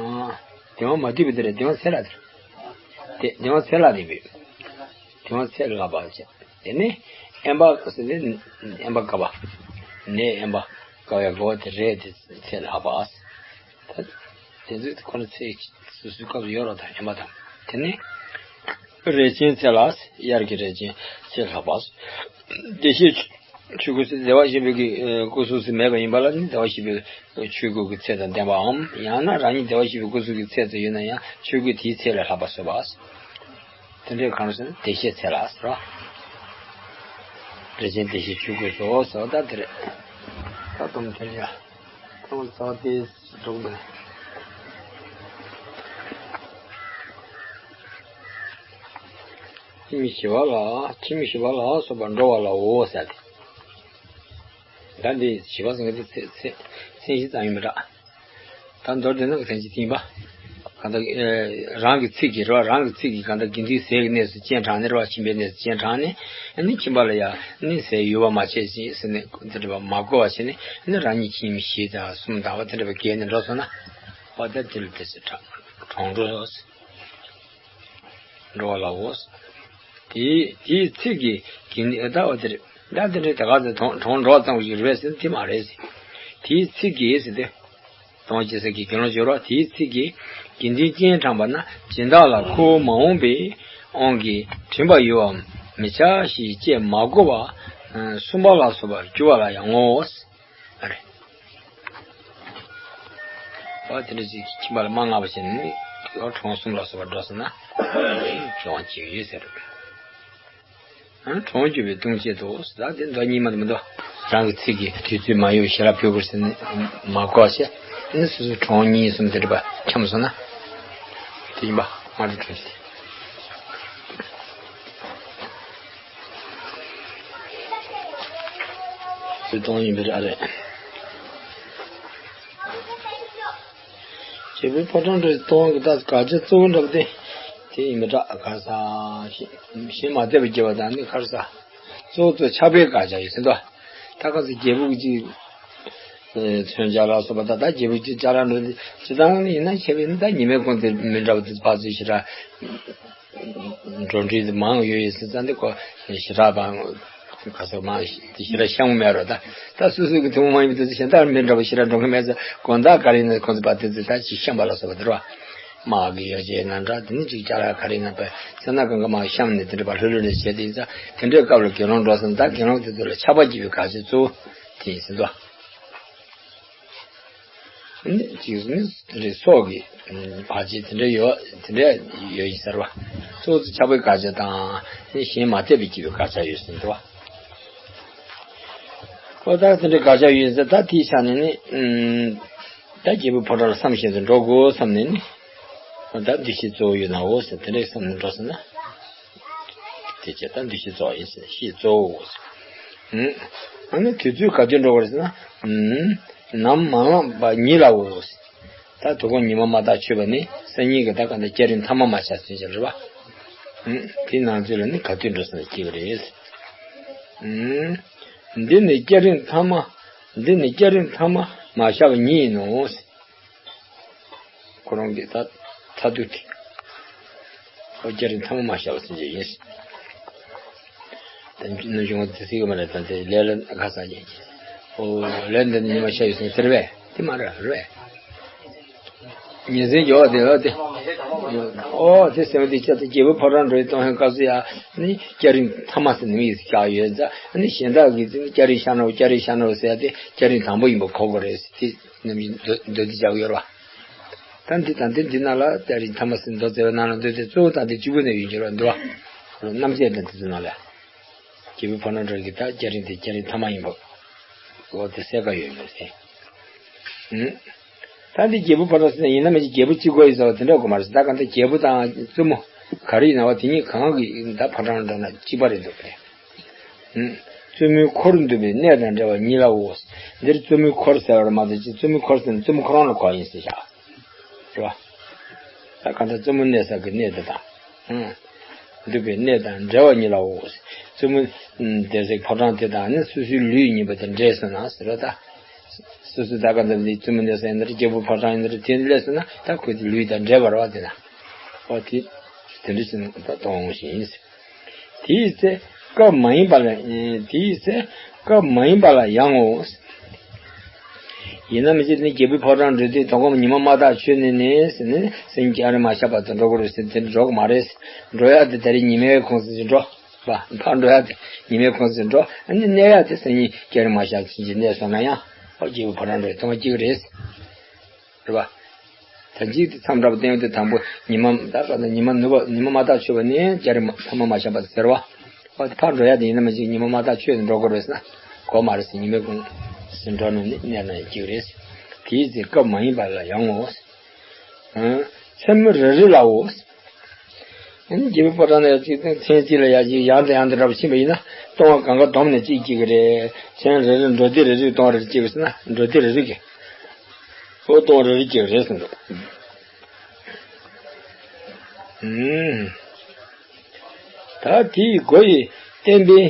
དིང་བ་མ་བཏུབ་པའི་དེ་རེད། དིང་བ་ཚེ་ལྷ་དེ་རེད། དེ་དིང་བ་ཚེ་ལྷ་དེ་བོད། དིང་བ་ཚེ་ལྷ་པ་བྱས། དེ་ནས་དབེན་པ་ཟེར་ཏེ་དབེན་པ་དགའ་བ། ནས་དབེན་པ་དགའ་བའི་དགའ་བ་དེ་རེད། དེ་ཚེ་ལྷ་པ། ད་དེ་ཚོས་ཁོ་ན་ཚེ་སོ་སོའི་སྐབས་སུ་ཡོད་རོགས་དང་ཡིན་པ་དང་། དེ་ནས་རས་ཆེན་ཚེ་ལ་དབྱར་གྱི་རས་ཆེན་ཚེ་ལྷག་པ། བདེ་གཤེགས་ཆོས་སྐུ་ཚེ་བདེ་བར་གཤེགས་པའི་གི་སྐུ་གཟུགས་སུ་མེད་པ་ཡིན་པ་ལ་ནི་བདེ་བར་གཤེགས་པའི་ཆོས་སྐུ་གི་ཚད་དང་ལྡན་པའམ། ཡང་ན་རང་ཉིད་བདེ་བར་གཤེགས་པའི་སྐུ་གཟུགས་ཀྱི་ཚད་དུ་ཡོད་ན་ཡང་ཆོས་སྐུ་དེའི་ཚད་ལས་ལྷག་པ་བཟོས་པ། དེ་འདྲའི་གང་ཟེར་ན་བདེ་གཤེགས་ཚེ་ལ་ཟེར་བ། རས་ཆེན་བདེ་གཤེགས་ཆོས་སྐུ་སོགས་ཟེར་བ་ད་དེ་རེད། ད་དུང་དེ་ཡ། ཁོང་ཚོ་དེ་སྒྲུང་དང་། ཁྱིམ་ཞི་བ་ལ་ཁྱིམ་ཞི་བ་ལ་སོགས་པ་འགྲོ་བ་ལའོ་ཟེར་ཏེ། ད་འདི་ཞི་བ་ཟེར་མཁན་དེ་ཚེ་ཚེ་མཚན་གཞི་ཙམ་ཡིན་པ་འདྲ། ད་མདོར་བསྡུས་ན་གི་མཚན་གཞི་དེ་ཡིན་པ། གང་ལྟར་རང་གི་ཚིག་གིས་རེད་བ། རང་གི་ཚིག་གིས་གང་ལྟར་དགེ་འདུན་ཟས་ཀྱི་གནས་སུ་སྤྱན་དྲངས་ནས་རེད་བ། ཁྱིམ་པའི་གནས་སུ་སྤྱན་དྲངས་ནས་ཨ་ནི་ཁྱིམ་པ་ལ་ཡང་ནི་ཟས་ཡུར་བ་མ་བྱེད་ཅིག་ཟེར་ནས་དེ་འདྲ་བ་མ་གོ་བ་བྱས་ནས་ཨ་ནི་རང་ཉིད་ཁྱིམ་བཞི་དང་གསུམ་དང་བ་དེ་འདྲ་བ་བརྒལ་ནས་འགྲོ་སོང་ན། བ་ད་དེ་ལ་དེ་ཚེ་གྲོངས་འགྲོ། འགྲོ་བ་ལའོ། དེའི་དེའི་ཚིག་གིས་གིན་ལྟ་བ་དེར་ད་དེ་འདྲའི་ད་ག་ཚོད་གྲོངས་གྲོངས་འགྲོ་ཙམ་ཞིག་རེད་ཟེར་དེ་མ་རེད་ཟེར། དེའི་ཚིག་གིས་ཟེར་ཏེ། དོན་ཅི་ཟེར་གྱི་དགེ་སློང་སྦྱོར་བ་དེའི་ཚིག་གིས་དགེ་འདུན་སྤྱན་དྲངས་པ་ན་སྦྱིན་བདག་ལ་ཁོ་བོ་མ་འོངས་པའི་དབང་གིས་དྲན་པ་ཡོད་པ་མི་བྱ་ཞེས་བཅས་མ་གོ་བ་གསུམ་པ་ལ་སོགས་པར་འགྱུར་བ་ལ་ཡང་ངོ་། ཨ་རེ། ཨོ་དེ་འདྲ་ཅིག་ཁྱིམ་པ་ལ་མ་མངགས་པ་བྱས་ནས་ཨོ་གྲོངས་གསུམ་ལ་སོགས་པ་འགྲོ་སོང་ན་གྲོངས་ཀྱི་ཡོད་ཟེར། ཨ་གྲོངས་གྱུར་པའི་ལྟུང་བྱེད་དོ། ཟླ་དེ་མདོ་གཉིས་མ་དང་མི་འདུག་རང་གི་ཚིག་གིས་དུས་ཚོད་མ་ཡོལ་བར་ཞལ་ལག་ཕུལ་དགོས་ཟེར་ནས་མ་གོ་བ་བྱས་ནས་སོ་སོའི་གྲོངས་གཉིས་གསུམ་དེ་འདྲ་པ་འཁྱམས་སོང་ན། དེ་ཡིན་པ་མ་འགྲོ་གྲོངས་ཤིག་སུས་གཏོང་ཡིན་པའི་ར་རེད། རྒྱལ་པོའི་ཕོ་བྲང་འགྲོ་གཏོང་གི་ད་དགག་བྱ་གཙོ་བོ་འདྲ་པོ་དེ་དེ་ཡིན་པའི་ར་ག་ས་ཞེས་མ་བསྡད་པ་རྒྱལ་བ་དང་ནི་ག་ས་གཙོ་བོ་གཙོ་ཆགས་པའི་དགག་བྱ་ཡོད་ཟེར་དོ། ད་ག་ས་རྒྱལ་པོ་གི་ཅིག་མཚོན་ཆ་ལ་སོགས་པ་ད་ད་རྒྱལ་པོ་ཅིག་ཅ་ལག་འགྲོ་དེ་ཅི་ལྟར་ཡིན་ན་ཁྱེད་པས་ནི་ད་ཉི་མའི་གོང་དེ་མི་འདྲ་བ་དེ་ཕར་ཚུར་ཞེ་དྲག་འགྲོ་འགྲུལ་དེ་མང་ཡོད་ཡོད་ཟེར་ཙང་དེ་ཁོ་ཞེ་དྲག་དང་ག་ཚོད་མང་དེ་ཞེ་དྲག་བཤམས་མེད་རོ། ད་ད་སོ་སོ་གི་ཐུན་མོང་མ་ཡིན་པའི་དུས་ཚོད་གཞན་དག་མི་འདྲ་བ་ཞེ་དྲག་འགྲོ་གི་མེད་ཙང་དགོང་དག་ག་རེ་ཡིན་ན་ཁོ་ཚོ་ཕར་དེ་ཚོ་ད་ཅིག་བཤམས་པ་ལ་སོགས་པ་དེ་རོ། དམག་གི་ཡོ་བྱད་ནང་འདྲ་དེ་ནི་ཅིག་ཅ་ལག་ག་རེ་ཡིན་ན་པས་ཚེ་ན་གང་ག་མང་བཤམས་ནས་དེ་འདྲ་བ་ལྷོད་ལྷོད་ནས་བྱས་དེ་ཡིན་ཙང་དེ་འདྲའི་སྐབས་ལ་དགེ་སློང་འགྲོ་སོང་ད་དགེ་སློང་དེ་ཚོ་ལ་ཆགས་པ་སྐྱེ་བའི་དགག་བྱ་གཙོ་བོ་དེ་ཡིན་ཟེར་དོ། ནི་ཅིག་ནི་དེ་འདྲའི་སྲོག་གི་བར་ཆད་དེ་འདྲ་ཡོད་དེ་འདྲ་ཡོད་ཡིན་ཟེར་བ། སོ་སོ་ཆགས་པའི་དགག་བྱ་དང་ནི་གཞན་མ་དད་པའི་སྐྱེ་བའི་དགག་བྱ་ཡོད་ཟེར་འདུག་བ། ཨོ་ད་དེ་འདྲའི་དགག་བྱ་ཡོད་ཟེར་ད་དེའི་ཆ་ནས་ནི་ད་རྒྱལ་པོའི་ཕོ་བྲང་ལ་བསམ་བཞིན་དུ་འགྲོ་དགོས་བསམ་ནས་ནི་ད་འདུ་ཤེས་གཙོ་བོ་ཡོད་ནའོ་ཟེར་དེ་འདྲའི་བསམ་ནས་འགྲོ་ཟེར་ན། དེ་བྱས་ད་འདུ་ཤེས་གཙོ་བོ་ཡིན་ཟེར་ཤེས་གཙོ་བོ། ཨ་ནི་དུས་ཚོད་ག་དུས་འགྲོ་བར་ཟེར་ན། ནམ་མ་ལངས་པ་ཉིད་ལའོ། ད་དོ་དགོང་ཉི་མ་མ་བཏགས་ཆོད་པ་ནི་སང་ཉིན་གྱི་ད་ག་འདྲ་སྐྱ་རེངས་ཐ་མ་མ་ཤར་ཚུན་ཆད་རེད་བ། ཨུམ། དེའི་ནང་ཚུད་ལ་ནི་ག་དུས་འགྲོ་ས་ན་སྐྱེ་བ་རེད། ཨུམ། འདི་ནི་སྐྱ་རེངས་ཐ་མ། འདི་ནི་སྐྱ་རེངས་ཐ་མ་མ་ཤར་བ་ཉིད་ཡིན་ནོ། ཁོ་རང་གི་ད་མཐའ་ཐུག་དེ། ཁོ་སྐྱ་རེངས་ཐ་མ་མ་ཤར་བ་ཚུན་ཆད་ཡིན། ད་ནུ་གཞུང་དེ་སྲིད་ཀྱི་མ་རེད། ད་དེ་ལས་ལ་ཁ་སང་ཡིན། ཨོ། ལས་འདི་ཉི་མ་ཤར་ཡོད་ཟེར་ཟེར་བས་དེ་མ་རེད་རེད། ཉིན་མཚན་འགྱུར་བ་དེ་ལ་དེ། ཨོ་དེ་སེམས་དེ་སྐྱ་དེ་རྒྱལ་པོའི་ཕོ་བྲང་འགྲོ་ཡི་གཏོང་ཧན་སྐབས་སུ་ཡ་ནི་སྐྱ་རེངས་ཐ་མ་ཟེར་ནི་མི་ཡིས་བཞག་ཡོད་ཙང་ནི་གཞན་དག་གིས་དེ་ནི་སྐྱ་རེངས་ཤར་ནོ་སྐྱ་རེངས་ཤར་ནོ་ཟེར་ཡ་དེ་སྐྱ་རེངས་དང་པོ་ཡིན་པ་གོ་དགོས་རེད་ཟེར་དེ་ནམ་ཡིན་འདོད་འདོད་དེ་བཞག་ཡོད་ར། ད་འདི་དང་འདི་འདི་ནང་ལ་སྐྱ་རེངས་ཐ་མ་ཟེར་མདོ་རྩ་བའི་ནང་ལ་འདོད་དེ་གཙོ་བོ་དང་དེ་གཅིག་པུ་ནས་ཡོད་ཀྱི་ར་འདུག་བ། རྣམ་བཅད་དང་དེ་ཚོ་ནང་ལ། རྒྱལ་པོའི་ཕོ་བྲང་འགྲོ་གི་ད་སྐྱ་རེངས་དེ་སྐྱ་རེངས་ཐ་མ་ཡིན་པ། འོ་དེ་གསལ་ཁ་ཡོད་མེད་ཟེར། ཨུམ། ད་འདི་རྒྱལ་པོའི་ཕོ་བྲང་ཟེར་ན་ཡིན་ན་མིན་གྱི་རྒྱལ་པོ་གཅིག་པོ་ཡིན་ཟེར་བ་དེ་འདྲ་དགོས་མ་རེད། ད་གང་ལྟར་རྒྱལ་པོ་དང་བཙུན་མོ་ག་རེ་ཡིན་ན་བ་དེ་གཉིས་གང་གི་ད་ཕོ་བྲང་འགྲོ་ན་གཅིག་པ་རེད་འདུག་པས། ཨུམ། བཙུན་མོའི་འཁོར་འདུས་པའི་གནས་དང་འབྲེལ་བ་ཉིད་ལའོ། འདིར་བཙུན་མོའི་འཁོར་ཟེར་བ་མ་གཏོགས་ཅི་བཙུན་མོའི་འཁོར་ཟེར་ན་བཙུན་མོ་ཁོ་རང་ལ་གོ་ཡིན་ཟེར་བཞག་རེད་བ། ད་གང་ལྟར་བཙུན་མོ་གནས་ས་གི་གནས་དེ་དང་། ཨང་། འདུས་པའི་གནས་དང་འབྲེལ་བ་ཉིད་ལའོ། བཙུན་མོ་སྡོད་སའི་ཕོ་བྲང་དེ་དང་ནི་སོ་སོའི་ལུས་གཉིས་པོ་དེ་འདྲེས་སོང་ན་ཟེར་བ་ད། སོ་སོའི་ད་གང་ལྟར་འདི་བཙུན་མོ་གནས་ས་ཡིན་ན་རེད། རྒྱལ་པོའི་ཕོ་བྲང་ཡིན་ན་རེད། དེ་སླེབས་སོང་ན་ད་ཁོ་ཚོའི་ལུས་དང་འདྲེས་པ་རེད་བ། དེ་ན། ཨོ་དེ། དེ་འདྲ་ཞིག་ད་གཏོང་བཞིན་ཡིན། དེའི་ཚེ་སྐབས་མ་ཡིན་པ་ལ། དེའི་ཚེ་སྐབས་མ་ཡིན་པ་ལ་ཡང་ངོ་། ཡིན་ན་མི་བྱེད་ནི་རྒྱལ་པོའི་ཕོ་བྲང་འགྲོ་དུས་དོ་དགོང་ཉི་མ་མ་བཏགས་ཆོད་ནས་ནི་ཟེར་ནས་སེམས་སྐྱ་རེངས་མ་ཤར་བར་དུ་འགྲོ་དགོས་རེད་ཟེར་དེ་འགྲོ་གི་མ་རེད། འགྲོ་ཡ་དེ་ད་རེས་ཉི་མའི་ཁོངས་སུ་འགྲོ། ཕར་འགྲོ་ཡ་དེ་ཉི་མའི་ཁོངས་སུ་འགྲོ། ཨ་ནི་གནས་ཡ་དེ་སང་ཉིན་སྐྱ་རེངས་མ་ཤར་ཚུན་ཆད་གནས་སོང་ན་ཡང་ཨོ་རྒྱལ་པོའི་ཕོ་བྲང་འགྲོ་ཡ་ཐོག་མ་གཅིག་རེད། རེད་བ། ད་འཇིག་དེ་མཚམས་འདྲ་པོ་བསྟན་ཡོད་དེ་དང་པོ་ཉི་མ་ད་ག་ད་ཉི་མ་ནུབ་པ་ཉི་མ་མ་བཏགས་ཆོད་པ་ནས་སྐྱ་རེངས་ཐ་མ་མ་ཤར་བ་ཟེར་བ། ཨོ་དེ་ཕར་འགྲོ་ཡ་དེ་ཡིན་ན་མ་གཅིག་ཉི་མ་མ་བཏགས་ཆོད་ནས་འགྲོ་དགོས་རེད་ཟེར་ན། གོ་མ་རེད་ཟེར། ཉི་མའི་ཁོངས་སུ་འགྲོ་ནས་ནི་གནས་ན་ཡང་གཅིག་རེད། དེའི་ཚེ་སྐབས་མ་ཡིན་པ་ལ་ཡང་ངོ་། མཚན་མོ་རེ་རེ་ལའོ། ཨ་ནི་རྒྱལ་པོའི་ཕོ་བྲང་ནས་ཅིག་མཚན་གཅིག་ལ་ཡ་ཅིག་ཡང་དང་ཡང་དུ་འདྲ་པོ་ཕྱིན་པ་ཡིན་ན་སྟོང་བ་གང་ག་བསྡོམས་ནས་གཅིག་སྐྱེ་གི་རེད། མཚན་རེ་རེ་འགྲོ་དུས་རེ་རེ་སྟོང་རེ་རེ་སྐྱེ་གི་ཟེར་ན་འགྲོ་དུས་རེ་རེ་གི། ཨོ་སྟོང་རེ་རེ་སྐྱེ་གི་རེད་ཟེར་འདུག་ཨུམ། ད་དེའི་སྒོ་ཡི་བརྟེན་པའི་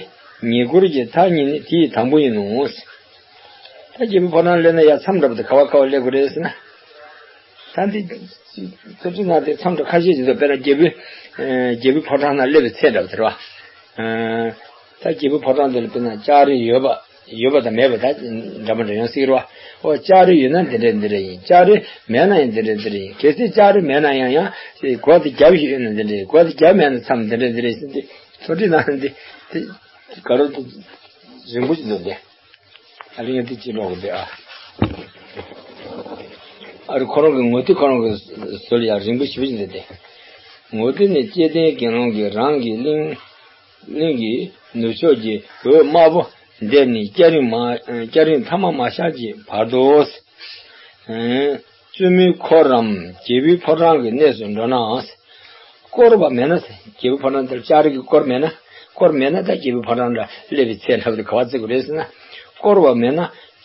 ཉེ་འཁོར་གྱི་མཐའ་གཉིས་ནི་དེའི་དང་པོ་ཡིན་ནོ། ད་རྒྱལ་པོའི་ཕོ་བྲང་སླེབས་ན་ཡ་མཚམས་འདྲ་པོ་དེ་ག་བ་ག་བ་སླེབས་དགོས་རེད་ཟེར་ན། ད་འདི་ཚོ་ཚོ་ན་དེ་མཚམས་འདྲ་ཁ་ཤས་ཅིག་འདུག་དཔེར་ན་རྒྱལ་པོའི་ཨེ་རྒྱལ་པོའི་ཕོ་བྲང་ན་སླེབས་པའི་ཚད་འདྲ་པོ་དེ་རེད་བ། ཨ་ད་རྒྱལ་པོའི་ཕོ་བྲང་དེ་ལ་དཔེར་ན་ལྕགས་རི་ཡོད་པ་ཡོད་པ་དང་མེད་པ་ད་འདྲ་མི་འདྲ་ཡོང་སྲིད་རེད་བ། ཨོ་ལྕགས་རི་ཡོད་ན་འདི་འདྲ་འདི་འདྲ་ཡིན། ལྕགས་རི་མེད་ན་ཡང་འདི་འདྲ་འདི་འདྲ་ཡིན། གལ་སྲིད་ལྕགས་རི་མེད་ན་ཡང་ཡང་སྒོ་དེ་རྒྱབ་ཡོད་ན་འདི་འདྲ་ཡིན། སྒོ་དེ་རྒྱབ་མེད་ན་མཚམས་འདི་འདྲ་འདི་འདྲ་ཡིན་ཟེར་ཏེ་ཚོ་ཁྲིད་ན་འདི་དེ་ག་རེ་རིང་པོ་ཞིག་འདུག་སྟེ། ཨ་རི་ཡང་དེ་ཅི་འགྲོ་གི་འདུག་ཨ། ཨ་རི་ཁོ་རང་གི་ངོ་དེ་ཁོ་རང་གི་ཟོལ་ཡང་རིང་པོ་ཞེ་པོ་ཅིག་འདུག་སྟེ། ངོ་དེ་ནི་སྐྱེ་ལྡན་དགེ་སློང་གིས་རང་གི་གླིང་གླིང་གི་ནུབ་ཕྱོགས་ཀྱི་འོད་དམར་པོ་འདིར་ནི་སྐྱ་རེངས་མ་སྐྱ་རེངས་ཐ་མ་མ་ཤར་གྱི་བར་དུ། བཙུན་མོའི་འཁོར་རམ་རྒྱལ་པོའི་ཕོ་བྲང་གི་གནས་སུ་འགྲོ་ན། བསྐོར་བ་མེད་ན། རྒྱལ་པོའི་ཕོ་བྲང་དེར་ལྕགས་རི་གི་བསྐོར་མེད་ན། བསྐོར་མེད་ན་ད་རྒྱལ་པོའི་ཕོ་བྲང་ལ་སླེབས་པའི་ཚད་ལྷག་ཏུ་ག་བ་བརྩི་དགོས་རེད་ཟེར་ན། བསྐོར་བ་མེད་ན་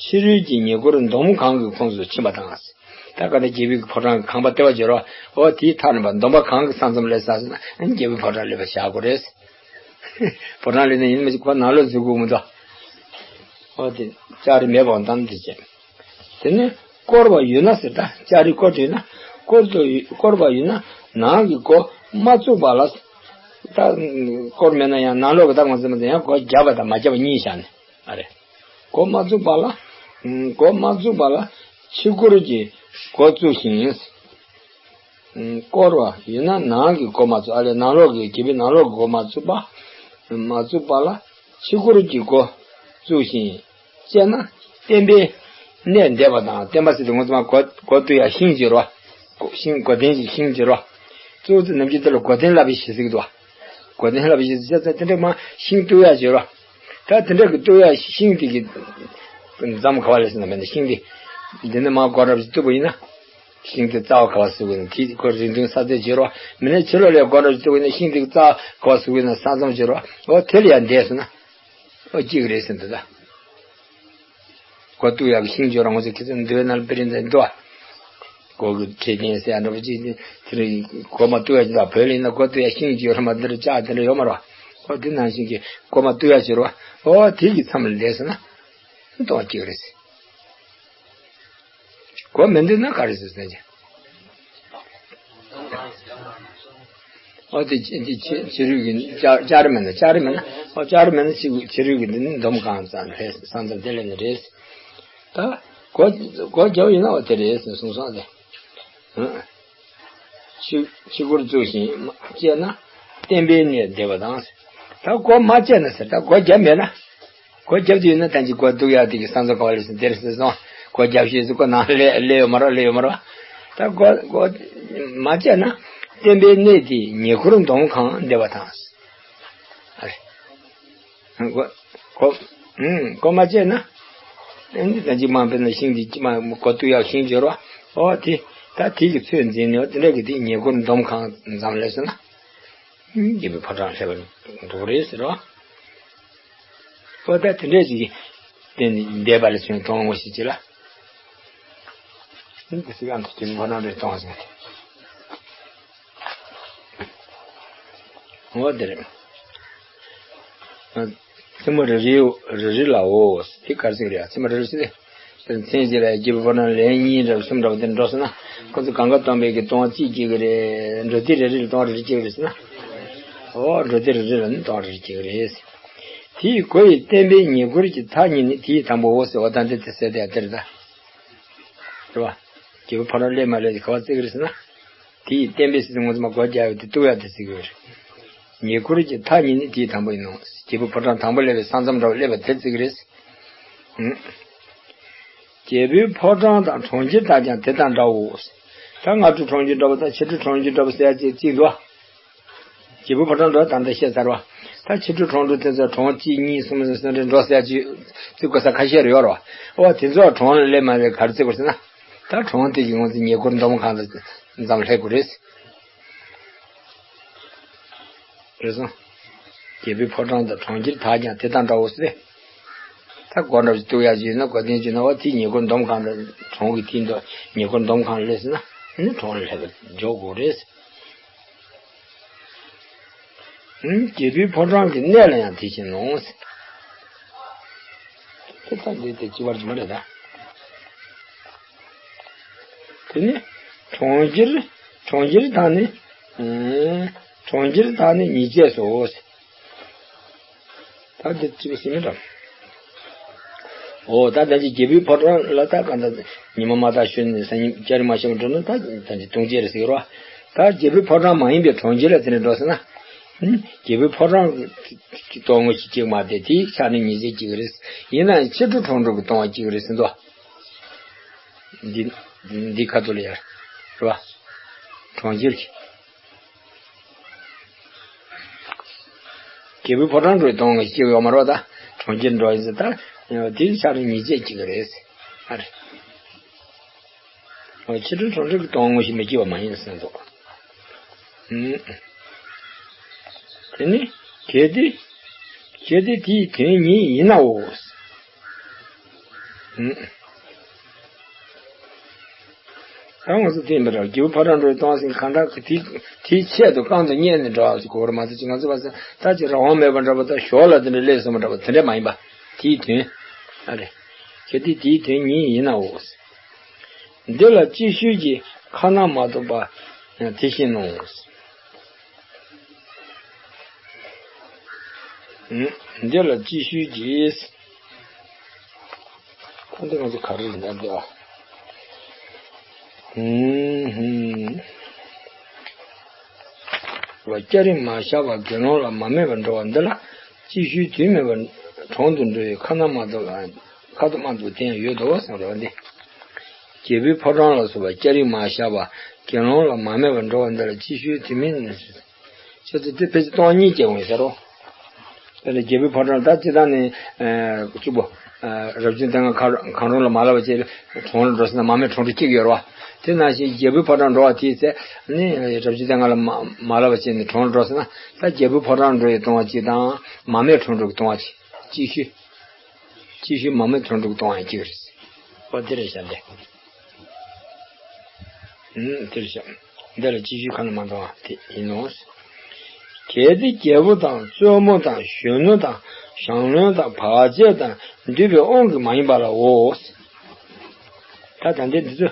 ཕྱི་རོལ་གྱི་ཉེ་འཁོར་འདོམ་གང་གི་ཁོངས་སུ་ཕྱིན་པ་དང་། ད་ག་ནས་རྒྱལ་པོའི་ཕོ་བྲང་གི་ཁང་པ་ལྟེ་བ་སྦྱོར་བ། འོ་དེའི་མཐའ་རྣམ་པ་འདོམ་པ་གང་གི་ས་མཚམས་སླེབས་ས་ཟེར་ན་རྒྱལ་པོའི་ཕོ་བྲང་སླེབས་པ་བཞག་དགོས་རེད། ཕོ་བྲང་སླེབས་ན་ཡིན་མ་གཅིག་ཁོ་ནང་ལོགས་འཛུལ་དགོས་མི་འདུག་འོ་དེ་ལྕགས་རི་མེད་པའང་གཏམ་དེ་བྱས། དེ་ནས་བསྐོར་བ་ཡོད་ན་ཟེར། ད་ལྕགས་རི་བསྐོར་དུ་ཡོད་ན་བསྐོར་དུ་བསྐོར་བ་ཡོད་ན་ནང་གི་སྒོ་མ་བཙུགས་པ་ལ། ད་བསྐོར་མེད་ན་ཡང་ནང་ལོགས་ཀྱི་ད་ང་ཚོ་མ་ཚད་ཡང་སྒོ་བརྒྱབ་པ་དང་མ་བརྒྱབ་པ་གཉིས་བཞག་ནས་ཨ་རེད། སྒོ་མ་བཙུགས་པ་ལ། སྒོ་མ་བཙུགས་པ་ལ་ཕྱི་སྒོར་གྱི་སྒོ་བཙུགས་ཤིང་། བསྐོར་བ་ཡོད་ན་ནང་གི་སྒོ་མ་བཙུགས། ཨ་ལས་ནང་ལོགས་ཀྱི་རྒྱལ་པོའི་ནང་ལོགས་ཀྱི་སྒོ་མ་བཙུགས་པ། མ་བཙུགས་པ་ལ་ཕྱི་སྒོར་གྱི་སྒོ་བཙུགས་ཤིང་བཅད་ན་བརྟན་པའི་གནས་འདེབས་པ་དང་། བརྟན་པ་ཟེར་དུས་ངོ་ཚ་མ་སྒོ་སྒོ་བཏུག་ཡ་ཤིང་སྦྱོར་བ། ཤིང་སྒོ་ལྡན་གྱི་ཤིང་སྦྱོར་བ། གཙོ་བོ་ནམ་རྒྱུན་དེ་ལ་སྒོ་ལྡན་ལབ་པའི་གཞི་ཟིག་འདུག་བ། སྒོ་ལྡན་ལབ་པའི་གཞི་ཟིག་བྱས་ཙང་དེ་འདྲ་མ་ཤིང་བཏུག་ཡ་སྦྱོར་བ། ད་དེ་འདྲ་གི་བཏུག་ཡ་ཤིང་དེ་གི་འཛམ་ག་བ་ལས་ཟེར་ན་མེད་ན་ཤིང་དེ། འདི་ནས་མ་སྒོ་འདྲ་བ་ཞིག་བཏུག་པ་ཡིན་ན། ཤིང་དེ་རྩ་བ་ག་བ་ཟུག་ཡིན་ན་དེ་ཁོ་རིང་ཐུང་ས་ཚད་བྱེད་རོགས། མི་ནས་ཕྱི་ལོགས་ལས་སྒོ་འདྲ་བ་ཞིག་བཏུག་པ་ཡིན་ན་ཤིང་དེ་གི་རྩ་བ་ག་བ་ཟུག་ཡིན་ན་ས་མཚམས་བྱེད་རོགས། འོ་དེ་ལ་ཡང་འདས་སོང་ན། འོ་གཅིག་རེད་ཟེར་འདུག་ད། སྒོ་བཏུག་ཡག་གི་ཤིང་སྦྱོར་རང་ངོ་ཚོ་ཁྱེད་ཚོ་འདི་བའི་ནང་ལ་དཔེ་རིན་ཚད་འདུག་ཨ། སྒོ་གི་འཕྲེད་ཅན་ཟེར་ཡ་འདྲ་པོ་ཅིག་དེ་རིང་སྒོ་མ་གཏུག་ཡ་ཅིག་དང་། བོད་ལ་ཡིན་ན་སྒོ་གཏུག་ཡ་ཤིང་ཅིག་ཡོད་རེད་མ། འདི་འདྲ་ལྕགས་དེ་འདྲ་ཡོད་མ་རེད་པ། ཨོ་དེ་ནང་བཞིན་གྱི་སྒོ་མ་གཏུག་ཡ་ཅིག་རེད་པ། ཨོ་དེ་གི་མཚམས་ལ་སླེབས་སོང་ན་སྟོང་གཅིག་རེད། སྒོ་མི་འདུག་ན་ག་རེ་ཟེར་ཟེར་གྱི། ཨོ་དེ་ཅི་འདི་ཕྱི་ཕྱི་རོལ་གྱི་ལྕགས་ལྕགས་རི་མིན་ན། ལྕགས་རི་མིན་ན། ཨོ་ལྕགས་རི་མིན་ན་ཕྱི་ཕྱི་རོལ་གྱི་འདི་ནི་འདོམ་གང་ཙམ་རེད། ས་མཚམས་དེ་ལ་ནི་རེད། ད་སྒོ་སྒོ་རྒྱབ་ཡིན་ན་ཨོ་དེ་རེད་ཟེར་གསུངས་སོང་དེ། ཕྱི་ཕྱི་སྒོར་བཙུགས་ཤིང་བཅད་ན་བརྟན་པའི་གནས་བདེ་བ་དང་། ད་སྒོ་མ་བཅད་ན་ཟེར། ད་སྒོ་རྒྱབ་མེད་ན། སྒོ་རྒྱབ་ཏུ་ཡོད་ན་ད་ཅི་སྒོ་གཏུག་ཡག་དེ་གི་ས་མཚམས་ག་པར་སླེབས་སོང་། དེར་སླེབས་སོང་། སྒོ་རྒྱབ་ཤེས་སུ་སྒོ་ནང་སླེབས་སླེབས་ཡོད་མ་རེད། སླེབས་ཡོད་མ་རེད། ད་སྒོ་སྒོ་མ་བཅད་ན་བརྟན་པའི་གནས་དེ་ཉེ་འཁོར་འདོམ་གང་བདེ་བ་དང་། ཨ་རེ། སྒོ་སྒོ་ཨུམ་སྒོ་མ་བཅད་ན། ཨ་ནི་ད་ཅི་མ་འབད་ན་ཤིང་དེ་ཅི་མ་སྒོ་གཏུག་ཡག་ཤིང་སྦྱོར་བ། ཨོ་དེ་ད་དེ་གི་ཚོད་འཛིན་ནས་དེ་འདྲ་གི་དེ་ཉེ་འཁོར་འདོམ་གང་ཙམ་སླེབས་སོང་ན། རྒྱལ་པོའི་ཕོ་བྲང་སླེབས་པ་འགྲོ་གི་རེད་ཟེར་བ། ཨོ་ད་དེ་འདྲས་ཅིག་གིས་བསྟན་ནས་བསྡད་པ་ལ་མཚོན་གཏོང་ངོ་ཞེས་བྱས་ལ། དེ་སྲིད་གང་དུ་རྒྱལ་པོའི་ཕོ་བྲང་དུ་གཏོང་ཟེར། ཨོ་དེ་རེད། རྩེ་མོ་རེ་རེའི་རེ་རེ་ལའོ། དེ་ག་རེ་ཟེར་གི་རེད། རྩེ་མོ་རེ་རེ་ཟེར་ཏེ། མཚན་གཅིག་ལ་རྒྱལ་པོའི་ཕོ་བྲང་ལན་གཉིས་འདྲ་གསུམ་འདྲ་པོ་དེ་འགྲོ་སོང་ན། ཁོ་ཚོ་གང་ག་སྟོང་པའི་གི་སྟོང་གཅིག་སྐྱེ་གི་རེད། འགྲོ་དུས་རེ་རེ་ལ་སྟོང་རེ་རེ་སྐྱེ་གི་རེད་ཟེར་ན། ཨོ་འགྲོ་དུས་རེ་རེ་ལ་ནི་སྟོང་རེ་རེ་སྐྱེ་གི་རེད། དེའི་སྒོ་ཡི་བརྟན་པའི་ཉེ་འཁོར་གྱི་མཐའ་གཉིས་ནི་དེའི་དང་པོའོ་ཟེར་བ་དང་། དེ་དེ་ཟེར་དེ་ཡང་དེ་རེད་ད། རེད་བ། རྒྱལ་པོའི་ཕོ་བྲང་སླེབས་མ་སླེབས་དེ་ག་པར་བརྩི་གི་རེད་ཟེར་ན། དེ་ཡི་བརྟན་པའི་ཟེར་དུས་ངོ་མཚར་མ་སྒོ་རྒྱག་ཡོད་དེ་གཏུག་ཡག་དེ་བརྩི་གི་ཡོད་རེད། ཉེ་འཁོར་གྱི་མཐའ་གཉིས་ནི་དེའི་དང་པོ་ཡིན་ནོ། རྒྱལ་པོའི་ཕོ་བྲང་དང་པོ་སླེབས་པའི་ས་མཚམས་འདྲ་བོ་སླེབས་པ་དེ་བརྩི་གི་རེད། ཨང་། རྒྱལ་པོའི་ཕོ་བྲང་དང་གྲོང་ཁྱེར་དག་ཀྱང་དེ་དང་འདྲའོ། ད་སྔ་དྲོ་གྲོང་ཁྱེར་འདྲ་བོ་དང་ཕྱི་དྲོ་གྲོང་ཁྱེར་འདྲ་བོ་ཟེར་ཡག་ཅིག་བརྩིས་འདུག་རྒྱལ་པོའི་ཕོ་བྲང་འགྲོ་ད་ལྟ་བཤད་ཚར་བ། ད་ཕྱི་དྲོ་གྲོང་དྲོ་དེ་ཚོ་གྲོང་གཅིག་གཉིས་གསུམ་ཟེར་ཟེར་འདྲ་འགྲོ་ཟེར་ཅིག་བརྩི་དགོས་ས་ཁ་ཤས་རེ་ཡོད་རེད་བ། ཨོ་དེ་ཚོ་གྲོང་ལ་སླེབས་མ་སླེབས་ག་རེ་བརྩི་དགོས་ཟེར་ན། ད་གྲོང་དེ་གི་ངོས་སུ་ཉེ་འཁོར་འདོམ་གང་ཙམ་སླེབས་དགོས་རེད། རེད་སོང་། རྒྱལ་པོའི་ཕོ་བྲང་དང་གྲོང་ཁྱེར་དག་ཀྱང་དེ་དང་འདྲའོ་ཟེར། ད་སྒོ་འདྲ་ཞིག་གཏུག་ཡག་ཅིག་ཡོད་ན། སྒོ་དེ་ཅིག་ན་བ་དེ་ཉེ་འཁོར་འདོམ་གང་དང་གྲོང་གི་དེ་འདྲ་ཉེ་འཁོར་འདོམ་གང་སླེབས་ཟེར་ན་ནི་གྲོང་ལ་སླེབས་པ་འཇོག་དགོས་རེད། ཨང་། རྒྱལ་པོའི་ཕོ་བྲང་གི་གནས་ལ་ཡང་དེ་བཞིན་ནོ། དེ་ལྟ་འདི་དེ་ཅི་བར་མ་རེད་ད། དེ་ནི་གྲོང་ཁྱེར་གྲོང་ཁྱེར་དག་ནི། ཨང་། གྲོང་ཁྱེར་དག་ནི་ཉིས་བརྒྱས་སོ། ད་འདི་གཅིག་པུ་ཟིན་མི་འགྲོ། ཨོ་ད་ལྟ་ཅི་རྒྱལ་པོའི་ཕོ་བྲང་ལ་ད་གང་ལྟར་ཉི་མ་མ་དག་ཤོད་ནས་སང་ཉིན་སྐྱ་རིས་མ་ཤར་བར་འགྲོ་ན་ད་ད་ཅི་ལྟུང་བྱེད་རེད་ཟེར་གི་རེད་བ། ད་རྒྱལ་པོའི་ཕོ་བྲང་མ་ཡིན་པའི་གྲོང་ཁྱེར་ལ་དེ་འདྲ་འགྲོ་ཟེར་ན། ཨུམ། རྒྱལ་པོའི་ཕོ་བྲང་གི་གཏོང་ངོ་ཞིག་གཅིག་མ་དེ་དེའི་ཆ་ནས་ཉིས་བརྒྱ་གཅིག་རེད། ཡིན་ན་ཕྱི་དྲོ་གྲོང་དྲོ་གི་གཏོང་བ་གཅིག་རེད་ཟེར་འདུག་འདི་འདི་ཁ་ཐུག་ལ་ཡ་རེད་བ། གྲོང་ཁྱེར་གྱི། རྒྱལ་པོའི་ཕོ་བྲང་འགྲོ་གཏོང་ངོ་ཞིག་ཡོད་མ་རེད་བ། ད་གྲོང་ཁྱེར་འགྲོ་ཡིན་ཟེར་ད། དེའི་ཆ་ནས་ཉིས་བརྒྱ་གཅིག་རེད། ཨ་རེད། ཨོ་ཕྱི་དྲོ་གྲོང་ཁྱེར་གྱི་གཏོང་ངོ་ཞིག་མི་སྐྱེ་བ་མ་ཡིན་ཟེར་འདུག་ཨུམ། དེ་ནི་གལ་ཏེ་གལ་ཏེ་དེའི་དོན་ཉིད་ཡིན་ནའོ། ཨུམ། ད་ང་ཚོ་བསྟན་པ་རང་རྒྱལ་པོའི་ཕོ་བྲང་འགྲོ་གཏོང་ཟིན་གང་དྲག་གི་དེ་དེའི་ཆེད་དུ་རྐང་དུ་བསྙེགས་ནས་འགྲོ་བ་ཞིག་གོ་ར་མ་ཚོ་ཅིག་ང་ཚོ་བ་ས་ད་ཅིག་རང་དབང་མེད་པ་འདྲ་པོ་ད་ཞོར་ལ་དེ་འདྲ་སླེབས་སོང་བ་འདྲ་པོ་དེ་འདྲ་མ་ཡིན་པ་དེའི་དོན། ཨ་རེ། གལ་ཏེ་དེའི་དོན་ཉིད་ཡིན་ནའོ། འདི་ལ་ཅིག་ཤོས་ཀྱིས་ཁ་ན་མ་ཐོ་བ་དེ་བཞིན་ནོ། འདི་ལ་ཅིག་ཤོས་ཀྱིས། ད་འདི་ང་ཚོ་ག་རེ་ཡིན་ན་འདི་ཨ། ཧུམ་ཧུམ། བ་སྐྱ་རིས་མ་ཤར་བར་དགེ་སློང་ལ་མ་སྨད་པར་འགྲོ་བ་འདི་ལ་ཅིག་ཤོས་དུས་མེད་པར་གྲོང་དུ་འགྲོ་བའི་ཁ་ན་མ་ཐོ་ལ་ཁ་དོག་མ་འདུག་སྟེ་ཡང་ཡོད་དོ་གསུངས་རེད་བ་འདི། རྒྱལ་པོའི་ཕོ་བྲང་ལ་སོགས་པ་སྐྱ་རིས་མ་ཤར་བར་དགེ་སློང་ལ་མ་སྨད་པར་འགྲོ་བ་འདི་ལ་ཅིག་ཤོས་དུས་མེད་ནས། ཁྱེད་ཚོ་དེ་ཕལ་ཆེར་སྟོང་གཉིས་སྐྱེ་འོང་ཡིན་ཟེར་རོ། དེ་ལ་རྒྱལ་པོའི་ཕོ་བྲང་ད་སྤྱི་བཏང་ནས་གཅིག་པོ། རབ་བྱུང་སྟེང་ང་གང་རུང་ལ་མ་ལབ་པ་བྱས་གྲོང་ལ་འགྲོ་ཟེར་ན་མ་སྨད་གྲོང་དུ་སྐྱེ་གི་ཡོད་རེད་བ། དེ་ནང་བཞིན་རྒྱལ་པོའི་ཕོ་བྲང་འགྲོ་བ་དེའི་ཚེ་ནི་རབ་བྱུང་སྟེང་ང་ལ་མ་མ་ལབ་པ་བྱས་ནས་གྲོང་ལ་འགྲོ་ཟེར་ན་ད་རྒྱལ་པོའི་ཕོ་བྲང་འགྲོ་ཡི་གཏོང་བ་གཅིག་དང་མ་སྨད་གྲོང་དུ་གཏོང་བ་གཅིག་ཅིག་ཤོས། ཅིག་ཤོས་མ་སྨད་གྲོང་དུ་གཏོང་བ་གཅིག་རེད། ཨོ་དེ་རེད་ཤག་འདི། ཨུམ། དེར་བཞག་འདི་ལ་ཅི་ཞིག་ཁ་ན་མ་འདུག་ཨ། དེ་ཡིན་ནོ། གལ་ཏེ་རྒྱལ་པོ་དང་བཙུན་མོ་དང་གཞོན་ནུ་དང་ཞང་བློན་དང་བར་ཆད་དང་འདུས་པའི་དབང་གིས་མ་ཡིན་པ་ལའོ། ད་ད་འདི་འདི་ཚོ་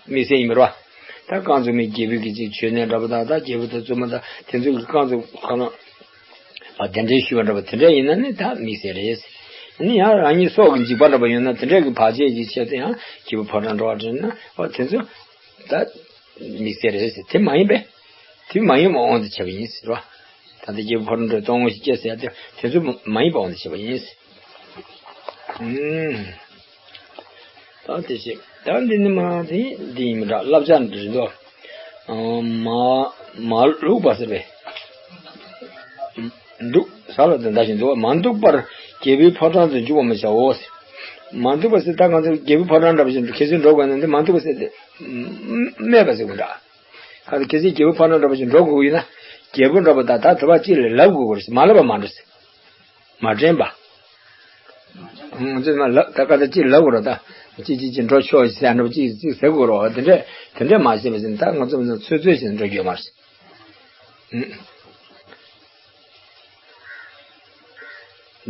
དམིགས་བསལ་ཡིན་པ་རེད་བ། ད་རྐང་བཙུགས་མའི་རྒྱལ་པོའི་གི་ཅིག་མཆོད་གནས་འདྲ་པོ་དང་ད་རྒྱལ་པོ་དང་བཙུན་མོ་དང་དེ་ཚོ་གི་རྐང་བཙུགས་ཁ་ན། ཨ། གདན་འདྲེན་ཞུས་པ་འདྲ་པོ་དེ་འདྲ་ཡིན་ན་ནི་ད་དམིགས་བསལ་རེད། ནི་ཡང་རང་ཉིད་སྲོག་གི་འཇིགས་པ་འདྲ་པོ་ཡོད་ན་དེ་འདྲ་གི་བར་ཆད་ཀྱི་ཆེད་དུ་ཡང་རྒྱལ་པོའི་ཕོ་བྲང་འགྲོ་བ་དྲན་ན་ཨོ་དེ་ཚོ་ད་དམིགས་བསལ་རེད་ཟེར། དེ་མ་ཡིན་པས། དེ་མ་ཡིན་པ་དབང་དུ་བྱས་པ་ཡིན་ཟེར་བ། ད་ལྟ་རྒྱལ་པོའི་ཕོ་བྲང་འགྲོ་སྟོང་ངོ་ཞིག་སྐྱེ་ཟེར་ཡ་དེ་དེ་ཚོ་མ་ཡིན་པ་དབང་དུ་བྱས་པ་ཡིན་ཟེར། ཨུམ། ད་དེ་བྱས། ད་འདི་ནི་མ་དེ་འདི་ཡིན་མི་འདྲ། བསླབ་བྱ་འདི་རེད་འདུག་ཨ། མ་མ་ལུག་པ་ཟེར་བས། འདུག་ས་ལ་དེ་འདྲ་ཞིག་འདུག་མ་འདུག་པར་རྒྱལ་པོའི་ཕོ་བྲང་དུ་འཇུག་པར་མི་བྱའོ། མ་འདུག་པ་ཟེར་ད་ང་ཚོ་རྒྱལ་པོའི་ཕོ་བྲང་འདྲ་པོ་ཞིག་འདུག་ཁྱེད་ཚོས་འགྲོ་དགོས་ན་འདི་མ་འདུག་པ་ཟེར་ཏེ། སྨད་པ་ཟེར་དགོས་འདྲ། ཁ་ཚ་ཁྱེད་ཚོས་རྒྱལ་པོའི་ཕོ་བྲང་འདྲ་པོ་ཞིག་འགྲོ་དགོས་ཡིན་ན། རྒྱལ་པོ་འདྲ་པོ་དང་ད་དེ་བ་གཅིག་ལ་ལབ་དགོས་དགོས་རེད། མ་ལབ་པ་མ་འགྲོ་ཟེར། མ་དྲན་པ། ང་ཚོས་མ་ལབ་ད་ག་ད་ཅིག་ལབ་དགོས་རེད་ད། ཅིག་ཅིག་ཅིག་འགྲོ་ཆོག་ཟེར་འདྲ་པོ་ཅིག་ཅིག་ཟེར་དགོས་རེད། དེ་འདྲས་དེ་འདྲས་མ་བྱས་པ་ཟེར་ན་ད་ང་ཚོ་མི་ཚོ་ཚོད་ཚོད་བྱས་ནས་འགྲོ་རྒྱུ་ཡོད་མ་རེད།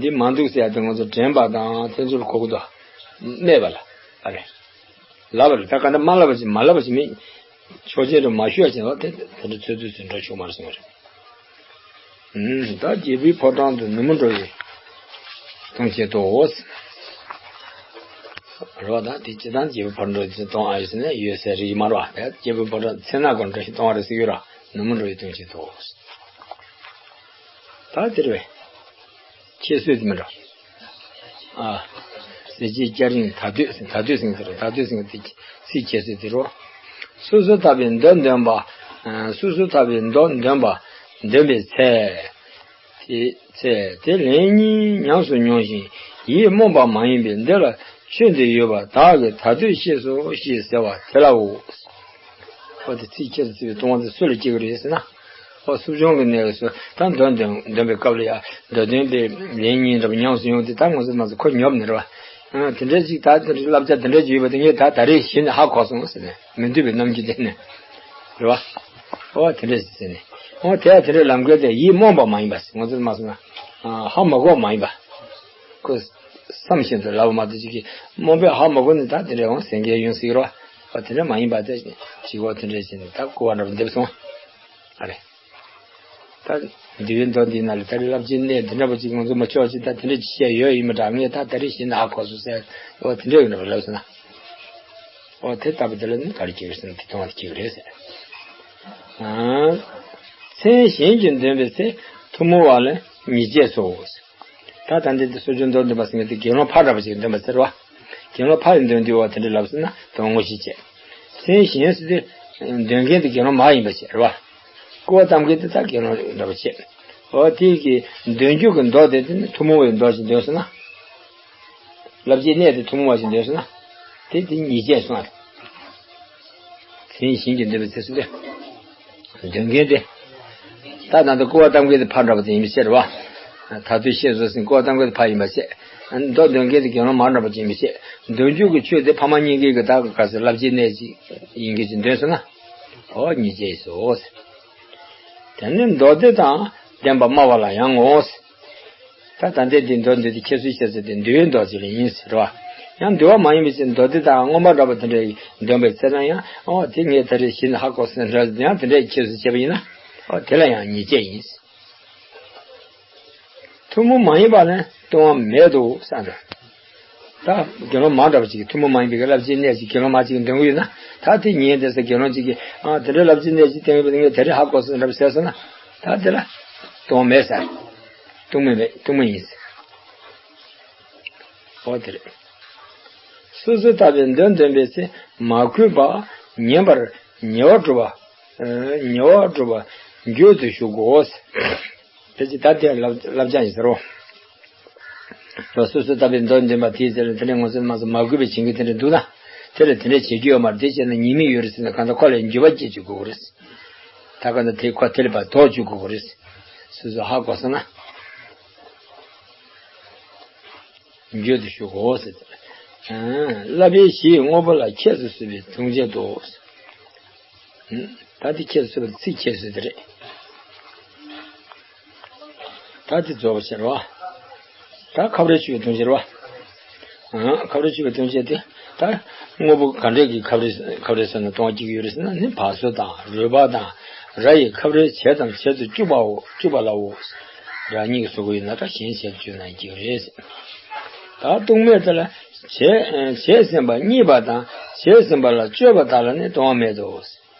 འདི་མ་འདུག་ཟེར་ཡ་དེ་ང་ཚོ་དྲན་པ་དང་དེ་ཚོར་གོ་གི་འདུག་སྨྲས་པ་ལ། ཨ་རེ། ལབ་པ་ལ་ད་ག་འདྲ་མ་ལབ་པ་ཞིག་མ་ལབ་པ་ཞིག་མིན། ཆོས་ཅན་དུ་མ་ཞུ་བ་ཞིག་ལ་དེ་དེ་འདྲ་ཚོད་ཚོད་ཚོད་འགྲོ་ཆོག་མ་རེད་གསུངས་པ་རེད། ཨུམ། ད་རྒྱལ་པོའི་ཕོ་བྲང་དུ་ནུབ་མོ་འགྲོ་བའི་ལྟུང་བྱེད་དོ། རེད་བ། ད་དེ་སྤྱིར་བཏང་རྒྱལ་པོའི་ཕོ་བྲང་འགྲོ་ཞིག་ལྟུང་བ་ཡོད་ཟེར་ན་ཡོད་ཟེར་རིགས་མ་རེད་བ། ད་རྒྱལ་པོའི་ཕོ་བྲང་མཚན་ནག་གོ་འགྲོ་ཞིག་ལྟུང་བ་རེད་ཟེར་ཡོད་ར། ནུབ་མོ་འགྲོ་བའི་ལྟུང་བྱེད་དོ། ད་དེ་རེད་བས། ཁྱད་གསོད་དེ་མི་འདྲ། ཨ། གཟི་བརྗིད་སྐྱ་རེངས་ད་གདོད་ཟེར། ད་གདོད་ཟེར་གྱི་རེད། ད་གདོད་ཟེར་གྱི་དེ་ཚིག་ཁྱད་གསོད་དེ་རོ། སོ་སོར་ཐར་པའི་མདོ་འདོན་པ། ཨ། སོ་སོར་ཐར་པའི་མདོ་འདོན་པ་འདོན་པའི་ཚེ། དེ་ཚེ་དེ་ལན་གཉིས་ཉམས་སུ་མྱོང་ཞིང་ཡིད་རྨོངས་པ་མ་ཡིན་པས་འདི་ལ་ཆོས་འདི་ཡོད་པ་བདག་གིས་ད་གདོད་ཤེས་སོ་ཞེས་ཟེར་བ་དེ་ལའོ། ཨོ་དེ་ཚིག་ཁྱད་དུ་བརྩི་བའི་ལྟུང་བ་དེ་སུ་ལ་སྐྱེ་གི་རེད་ཟེར་ན། ཨོ་སྲུབ་ཆུང་གི་གནས་སུ་ད་མདོ་འདོན་འདོན་པའི་སྐབས་ལ་ཡ་མདོ་འདོན་པའི་ལན་གཉིས་འདྲ་པོ་ཉམས་སུ་ཡོང་དུས་ད་ང་ཚོ་མ་ཚོ་ཁོ་ཉོབ་ནི་རེད་བ། ཨ་དེ་འདྲ་ཅིག་ད་དེ་འདྲ་བསླབ་བྱ་དེ་འདྲ་ཅིག་ཡོད་པ་དེ་ངས་ད་ད་རེས་གཞི་ནས་ཧ་གོ་སོང་ཟེར་ནས་མི་འདུས་པའི་རྣམ་འགྱུར་དེ་ནས་རེད་བ། ཨོ་དེ་འདྲ་ཟེར་ནས་ཨོ་དེ་ཡ་དེ་འདྲའི་ལམ་ཁ་དེ་ཡིད་རྨོངས་པ་མ་ཡིན་པ་ང་ཚོ་མ་སོང་ན་ཧ་མ་གོ་མ་ཡིན་པ། ཁོ་བསམ་བཞིན་དུ་ལབ་པ་མ་གཏོགས་ཅིག་གིས་རྨོངས་པས་ཧ་མ་གོ་ནས་ད་དེ་འདྲའི་འོང་ཟེར་མཁན་ཡོང་སྲིད་རོ། ཨ་དེ་འདྲ་མ་ཡིན་པ་དེ་ཅིག་གོ་དེ་འདྲ་བྱས་ནས་ད་སྐུར་བ་འདྲ་པོ་འདེབས་སོང་། ཨ་རེ། ད་འདུལ་བའི་མདོ་འདི་ན་ལ་ད་རེས་བསླབ་བྱའི་གནས་འདི་འདྲ་པོ་ཅིག་ང་ཚོ་མ་ཆོག་ཅིག་ད་དེ་འདྲ་ཅིག་བཤད་ཡོད་ཡིན་མི་འདྲ་ངས་ད་ད་རེས་གཞི་ནས་ཧ་གོ་སོང་ཟེར་འོ་དེ་འདྲ་ཡོད་འདྲ་པོ་ལབ་སོང་ན། འོ་དེ་ལྟ་བུ་དེ་ལ་ནི་ག་རེ་སྐྱེ་གི་ཟེར་ན་དེ་ལྟུང་བ་དེ་སྐྱེ་གི་རེད་ཟེར། ཨ། མཚན་གཞན་གྱིས་འདོན་པའི་ཚེ་ཐུན་མོང་བ་ལ་ཉེས་བྱས་སོ། ད་ད་འདི་འདི་སོ་སོའི་མདོ་འདོན་པ་ཟེར་མཁན་དེ་དགེ་སློང་ཕར་འདྲ་པོ་ཞིག་འདོན་པ་ཟེར་བ། དགེ་སློང་ཕར་ཡིས་འདོན་དུས་བ་དེ་འདྲ་ལབ་ཟེར་ན་དོན་ངོ་ཤེས་བྱེད། མཚན་གཞན་ཟེར་དུས་འདོན་མཁན་དེ་དགེ་སློང་མ་ཡིན་པ་བྱེད་རེད་བ། སྐུར་བ་བཏབ་མཁན་དེ་ད་དགེ་སློང་འདྲ་པོ་བྱེད། འོ་དེ་གི་འདོན་རྒྱུ་གི་མདོ་དེ་དེ་ནི་ཐུན་མོང་བའི་མདོ་ཞིག་འདོན་ཟེར་ན། བསླབ་བྱའི་གནས་དེ་ཐུན་མོང་བ་ཞིག་འདོན་ཟེར་ན། དེ་དེ་ཉེས་བྱས་སོང་ཨ། མཚན་གཞན་གྱིས་འདོན་པའི་ཚེ་སུ་དེ། འདོན་མཁན་དེ། ད་ད་ལྟ་སྐུར་བ་བཏབ་མཁན་དེ་ཕར་འདྲ་པོ་དེ་ཡིན་པའི་ཕྱིར་བ། ད་དུས་ཤེས་བཟོ་ཟིན་སྐུར་བ་བཏབ་མཁན་དེ་ཕར་ཡིན་པ་བྱས། མདོ་འདོན་མཁན་དེ་དགེ་སློང་མ་འདྲ་པོ་ཅིག་ཡིན་པའི་ཕྱིར། འདོན་རྒྱུ་གི་ཆོས་དེ་ཕ་མ་གཉིས་ཀའི་གི་ད་ག་ཟེར་བསླབ་བྱའི་གནས་ཅིག་ཡིན་མཁན་ཅིག་འདོན་སོང་ན། ཨོ་ཉེས་བྱས་སོ། དེ་ནི་མདོ་སྡེ་དང་ལྡན་པ་སྨྲ་བ་ལ་ཡང་ངོ་། ད་ད་ལྟའི་འདི་མདོ་འདི་དེ་ཁྱད་གསོད་བྱས་ཚེ་དེ་འདུལ་བའི་མདོ་ཅིག་ལ་ཡིན་ཟེར་བ། ཡང་འདུལ་བ་མ་ཡིན་པའི་ཕྱིར་མདོ་སྡེ་དང་མངོན་པ་འདྲ་པོ་དེ་འདྲའི་འདོན་པའི་ཚེ་ན་ཡང་ཨོ་དེ་ངས་ད་རེས་གཞི་ནས་ཧ་གོ་སོང་འདྲ་ཡང་དེ་འདྲའི་ཁྱད་གསོད་བྱས་པ་ཡིན་ན་ཨོ་དེ་ལ་ཡང་ཉེས་བྱས་ཡིན། ཐུན་མོང་མ་ཡིན་པ་ལ་ལྟུང་བ་མེད་དོ་བསམ་འདྲ། ད་དགེ་སློང་མ་འདྲ་པོ་ཅིག་གིས་ཐུན་མོང་མ་ཡིན་པའི་བསླབ་བྱའི་གནས་ཅིག་དགེ་སློང་མ་ཅིག་གིས་འདོན་གྱི་ཡོད་ན་ད་དེ་ཉན་བསྡད་ས་དགེ་སློང་ཅིག་གིས་ཨ་དེ་འདྲའི་བསླབ་བྱའི་གནས་ཅིག་བསྟན་ཡོད་པ་དེ་ངས་ད་རེས་ཧ་གོ་སོང་འདྲ་པོ་ཟེར་སོང་ན་ད་དེ་ལ་ལྟུང་བ་མེད་ཟེར། ལྟུང་མ་མེད་ལྟུང་མ་ཡིན་ཟེར། ཨོ་དེ་རེད། སོ་སོར་ཐར་པའི་མདོ་འདོན་པའི་ཚེ་མ་གུས་པ་ཉན་པར་ཉེ་བར་སྒྲུབ་པ། ཉེ་བར་སྒྲུབ་པ་འགྱོད་དུ་གཞུག་གོ། དེ་ཅི་ད་དེ་བསླབ་བྱ་ཡིན་ཟེར་རོ། སོ་སོར་ཐར་པའི་མདོ་འདོན་པ་དེའི་ཚེ་ལ་དེ་འདྲའི་ངོ་ཚ་མ་ཚ་མ་གུས་པའི་བྱེད་མཁན་དེ་འདྲ་འདུག་ན། དེ་ལ་དེ་འདྲ་བྱེད་རྒྱུ་ཡོད་མ་རེད། དེ་བྱས་ན་ཉེས་དམིགས་ཡོད་རེད་ཟེར་ན་གང་ལྟར་ཁོ་ལ་འགྱོད་པ་སྐྱེ་བཅུག་དགོས་ཀྱི་རེད། ད་གང་ལྟར་དེ་ཁོ་དེ་ལ་ཕར་ལྡོག་བཅུག་དགོས་ཀྱི་རེད། སོ་སོ་ཧ་གོ་སོང་ན། འགྱོད་དུ་གཞུག་གོ་ཟེར། བསླབ་པའི་གཞི་ཡི་དངོས་པོ་ལ་ཁྱད་དུ་གསོད་པའི་ལྟུང་བྱེད་དོ། ད་འདི་ཁྱེད་ཚོས་ཚིག་ཁྱེད་ཚོས་དེ་རེད། ད་འདི་རྫོགས་པ་ཟེར་བ། ད་ཁ་བརྡ་ཆུ་བའི་དོན་ཟེར་བ། ཨང་། ཁ་བརྡ་ཆུ་བའི་དོན་བྱེད་དེ། ད་དངོས་པོ་ག་འདྲས་ཀྱི་ཁ་བརྡ་ཁ་བརྡ་ཟེར་ན་སྟོང་པ་གཅིག་ཡོད་རེད་ཟེར་ན་ནི་བ་སོ་དང་རོལ་པ་དང་ར་ཡི་ཁ་བརྡ་བྱེད་དང་བྱེད་དུ་བཅུག་པའོ་བཅུག་པ་ལའོ། རང་ཉིད་ཀྱི་གཟུགས་པོ་ཡིན་ན་ད་གཞན་བྱེད་དུ་བཅུག་ན་འགྱུར་རེད། ད་རྟོག་མེད་དེ་ལ་བྱས་བྱས་ཟིན་པ་རྙེད་པ་དང་བྱས་ཟིན་པ་ལ་སྤྱོད་པ་དག་ལ་ནི་སྟོང་པ་མེད་དོ།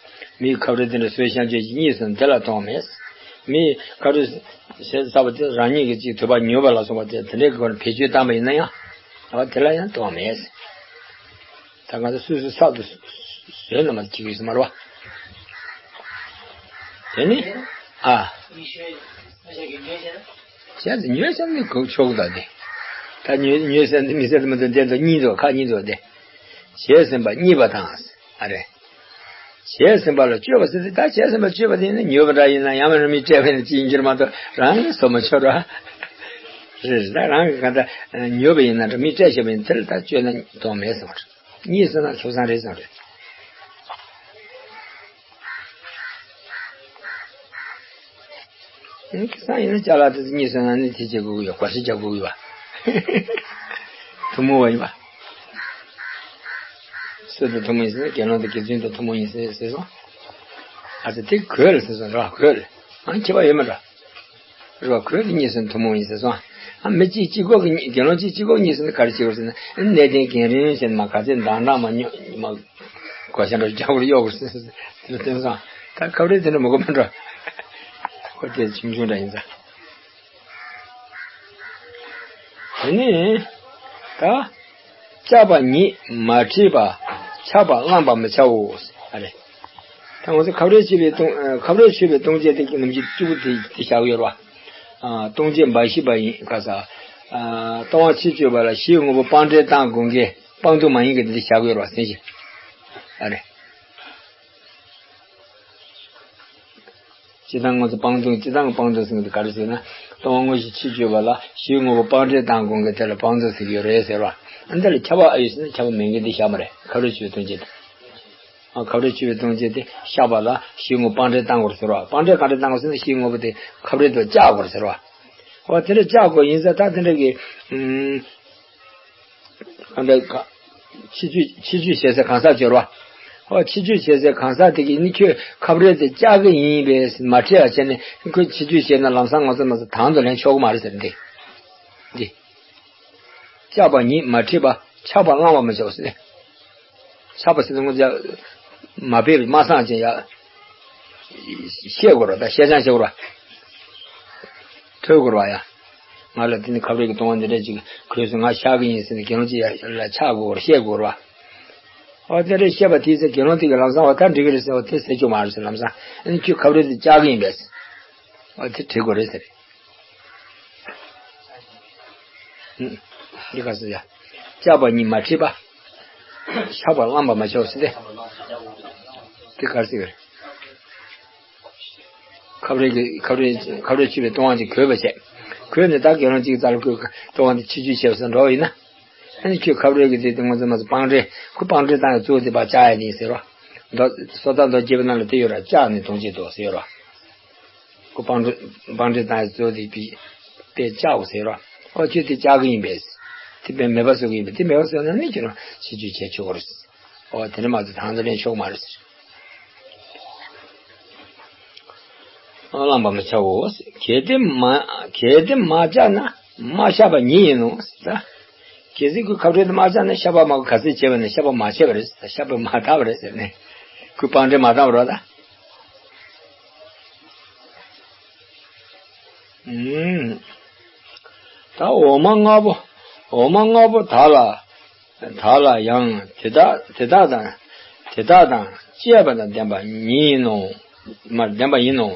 མིའི་ཁ་བརྡ་དེ་འདྲ་བཟོས་བཤམས་བྱས་ཀྱི་གཉིས་སུ་དེ་ལ་སྟོང་མེད། མིའི་ཁ་བརྡ་བྱས་ཚར་བ་དེ་རང་ཉིད་ཀྱིས་ཅིག་དུ་བ་ཉོས་པ་ལ་སོགས་པ་དེ་དེ་འདྲའི་སྒོ་ནས་བེད་སྤྱོད་བཏང་པ་ཡིན་ན་ཡང་། ཨ་དེ་ལ་ཡང་སྟོང་མེད། ད་ང་ཚོ་སོ་སོའི་ས་དུ་བཟོས་ན་མ་གཅིག་ཡོད་ས་མ་རེད་བ། དེ་ནི། ཨ། བྱས་ཙང་ཉོས་ཟེར་ནི་གོ་ཆོག་ད་དེ། ད་ཉོས་ཉོས་ཟེར་ནི་མི་ཟེར་མི་འདུག་དེ་ཚོ་གཉིས་འདུག་ཁ་གཉིས་འདུག་དེ། བྱས་ཟིན་པ་རྙེད་པ་དང་། ཨ་རེད། བྱས་ཟིན་པ་ལ་སྤྱོད་པ་ཟེར་ཏེ་ད་བྱས་ཟིན་པ་སྤྱོད་པ་དེ་ནི་ཉོས་པ་འདྲ་ཡིན་ན་ཡང་མིན་ན་མིས་སྤྲད་པ་ཡིན་ན་ཅི་ཡིན་གྱི་རེད་མ་གཏོགས་རང་གིས་བཟོ་མ་ཆོག་ར། རེད་རེད། ད་རང་གིས་གང་ལྟར་ཉོས་པ་ཡིན་ན་འདྲ་མིས་སྤྲད་བཞག་པ་ཡིན་དེ་ལ་ད་སྤྱོད་ན་སྟོང་མེད་ཟེར་བ་རེད། གཉིས་སོང་ན་ཁེ་བཟང་རེད་ཟེར་བ་རེད། ཁེ་བཟང་ཡིན་ན་ཅ་ལག་དེ་ཚོ་གཉིས་སོང་ན་ནི་དེ་བྱེད་དགོས་ཀྱི་ཡོད། བགོ་བཤའ་རྒྱག་དགོས་ཀྱི་ཡོད། ཐུན་མོང་བ་ཡིན་པ། སུ་དང་ཐུན་མོང་ཡིན་ཟེར་ན་དགེ་སློང་དང་དགེ་ཚུལ་དང་ཐུན་མོང་ཡིན་ཟེར་ཟེར་སོང་། ཨ་ཙི་དེ་གོས་ལ་ཟེར་སོང་ར། གོས་ལ་ཨང་ཁྱད་པར་ཡོད་མ་རེད། རེད་བ། གོས་དེ་གཉིས་སུ་ཐུན་མོང་ཡིན་ཟེར་སོང་། ཨ་མི་གཅིག་གཅིག་པོ་གི་གཉིས་དགེ་སློང་གཅིག་གཅིག་པོ་གཉིས་སུ་ནི་ག་རེ་བྱེད་དགོས་ཟེར་ན་གནས་བརྟན་རྒན་རིམ་བྱས་ནས་མ་ག་ཚད་འདང་འདང་མ་ཉོ་མ་གོ་ཤ་འདྲ་རྒྱག་པར་གཡོག་དགོས་ཟེར་ཟེར་དེ་ལ་བརྟེན་སོང་། ད་ཁ་བརྡ་དེ་འདྲ་མི་དགོས་མ་འགྲོ། ཁོ་དེ་ཆུང་ཆུང་འདྲ་ཡིན་ཙང་། དེ་ནས་ད། བཅག་པ་ཉིད་མ་བྲིས་པ། ཆགས་པ་བླངས་པ་མི་བྱའོ། ཨ་རེ། ད་ང་ཚོ་ཁ་བརྡ་ཆུ་བའི་ལྟུང་ཁ་བརྡ་ཆུ་བའི་ལྟུང་བྱེད་དེ་ནམ་རྒྱུན་གཅིག་པུ་དེ་དེ་བཞག་ཡོད་རེད་བ། ལྟུང་བྱེད་འབའ་ཞིག་པ་ཡིན་ག་ས། ལྟུང་བ་ཕྱིར་བཅོས་པ་ལ་གཞིའི་དངོས་པོ་སྤང་འབྲས་བཏང་དགོས་མཁན་སྤང་ལྟུང་མ་ཡིན་གྱི་དེ་བཞག་ཡོད་རེད་བ་ཟེར་ཞིང་། ཨ་རེ། སྤྱིར་བཏང་ང་ཚོ་སྤང་ལྟུང་སྤྱིར་བཏང་སྤང་ལྟུང་ཟེར་མཁན་དེ་ག་རེ་ཟེར་ན། ལྟུང་བ་དངོས་གཞི་ཕྱིར་བཅོས་པ་ལ་གཞིའི་དངོས་པོ་སྤང་འབྲས་བཏང་དགོས་མཁན་དེ་ལ་སྤང་ལྟུང་ཟེར་གྱི་ཡོད་རེད་ཟེར་བ། ཨ་འདི་ལ་ཁྱབ་པ་ཨ་ཡོད་ཟེར་ན་ཁྱབ་པ་མེད་མཁན་དེ་བཞག་མ་རེད། ཁ་བརྡ་ཆུ་བའི་ལྟུང་བྱེད་དེ། ཨ་ཁ་བརྡ་ཆུ་བའི་ལྟུང་བྱེད་དེ་བཤགས་པ་ལ་གཞིའི་དངོས་པོ་སྤང་འབྲས་བཏང་དགོས་ཟེར་བ། སྤང་འབྲས་ག་འདྲས་བཏང་དགོས་ཟེར་ན་གཞིའི་དངོས་པོ་དེ་ཁ་བརྡ་དུ་བཅག་དགོས་ཟེར་བ། འོ་དེ་འདྲ་བཅག་དགོས་ཡིན་ཟེར། ད་དེ་འདྲ་གི་ཨུམ། གང་འདྲ་ག་ཕྱི་བཅོས་ཕྱི་བཅོས་བྱེད་སའི་གང་ཟག་སྦྱོར་བ། ཨོ་ཕྱི་བཅོས་བྱེད་སའི་གང་ཟག་དེ་གིས་ནི་ཁྱོད་ཁ་བརྡ་དེ་བཅག་གི་ཡིན་པས་མ་ཁྲེལ་བ་བྱས་ནས་ཁོས་ཕྱི་བཅོས་བྱས་ན་ལམ་སང་ང་ཚོ་མ་ཚོ་དང་དུ་ལེན་ཆོག་གི་མ་རེད་ཟེར་འདི། འདི། བཅག་པ་ཉིད་མ་བྲིས་པ་ཆགས་པ་བླང་བ་མི་བྱའོ་ཟེར། ཆགས་པ་ཟེར་ན་ང་ཚོ་ཡ། མ་དཔེ་རེད་མ་སངས་ཅན་ཡ། བཤད་དགོས་ར་ད་བཤད་ཅང་བཤད་དགོས་ར། ཐོས་དགོས་ར་ཡ། ང་ལ་དེ་ནི་ཁ་བརྡ་གི་ལྟུང་བ་འདི་འདྲ་ཅིག་གོས་སུ་ང་བཞག་གི་ཡིན་ཟེར་ནས་དགེ་སློང་ཅིག་ཡ་ལ་ཆགས་དགོས་ར་བཤད་དགོས་ར། ཨོ་དེ་འདྲ་བཤད་པ་དེས་ཟེར་དགེ་སློང་དེ་གི་ལམ་སང་བ་ད་འགྲིག་གི་རེད་ཟེར་བ་དེ་ཟེར་རྒྱུ་མ་རེད་ཟེར་ལམ་སང་ཨ་ནི་ཁྱོད་ཁ་བརྡ་དེ་བཅག་གི་ཡིན་པས། ཨོ་དེ་འགྲིག་དགོས་རེད་ཟེར། འདི་ག་ཟེར་ཡ། བཅག་པ་ཉིད་མ་བྲིས་པ། ཆགས་པ་བླངས་པ་མ་ཆོག་ཟེར་ཏེ། འདི་ག་ཟེར་གི་རེད། ཁབ་རེ་གི་ཁབ་རེ་ཁབ་རེ་ཆུ་བའི་ལྟུང་བ་ཅིག་གོས་པ་བྱས། གོས་ནས་ད་དགེ་སློང་གཅིག་རྩ་ལ་གོས་ལྟུང་བ་འདི་ཕྱི་བཅོས་བྱས་པ་ཟེར་འགྲོ་བ་ཡིན་ན། ཨ་ནི་ཁྱོད་ཁབ་རེ་གི་དེ་དེ་ངོ་ཚ་མ་ཚ་སྤང་འདྲེ་ཁོ་སྤང་འདྲེ་བཏང་ཡ་གཙོ་བོ་དེ་ཕར་བཅག་ཡ་ཡིན་ཟེར་རོ། མདོ་སོ་ཐར་མདོ་རྒྱས་པའི་ནང་ལ་དེ་ཡོད་ར་བཅག་ནས་ལྟུང་བྱེད་དོ་ཟེར་ཡོད་ར། ཁོ་སྤང་འདྲེ་སྤང་འདྲེ་བཏང་ཡ་གཙོ་བོ་དེ་པི་དེ་བཅག་དགོས་ཟེར་རོ། ཨོ་ཁྱོད་དེ་བཅག་གི་ཡིན་པས། དེ་པས་མེད་པ་བཟོ་གི་ཡིན་པས་དེ་མེད་པ་བཟོ་ན་ནི་ཁྱོད་རང་ཕྱི་བཅོས་བྱས་ཆོག་གི་རེད། ཨོ་དེ་འདྲ་མ་བཟོ་དང་དུ་ལེན་ཆོག་མ་རེད་ཟེར། བླངས་པ་མི་བྱའོ། གལ་ཏེ་མ་གལ་ཏེ་མ་བཅག་ན་མ་བཤགས་པ་ཉིད་ཡིན་ནོ། ད་གལ་སྲིད་ཁོས་ཁབ་རེ་དེ་མ་བཅག་ན་བཤགས་པ་མ་ག་ཚོད་བྱས་པ་ནས་བཤགས་པ་མ་བྱས་པ་རེད། ད་བཤགས་པ་མ་བཏང་བ་རེད་ཟེར་ནས་ཁོས་སྤང་འདྲེ་མ་བཏང་བ་རེད་ད། ཨུམ། ད་འོག་མ་ལྔ་པོ་འོག་མ་ལྔ་པོ་དག་ལ། དག་ལ་ཡང་དེ་དག་དེ་དག་དང་དེ་དག་དང་བཅས་པ་དང་ལྡན་པ་ཉིད་ཡིན་ནོ། མར་ལྡན་པ་ཡིན་ནོ།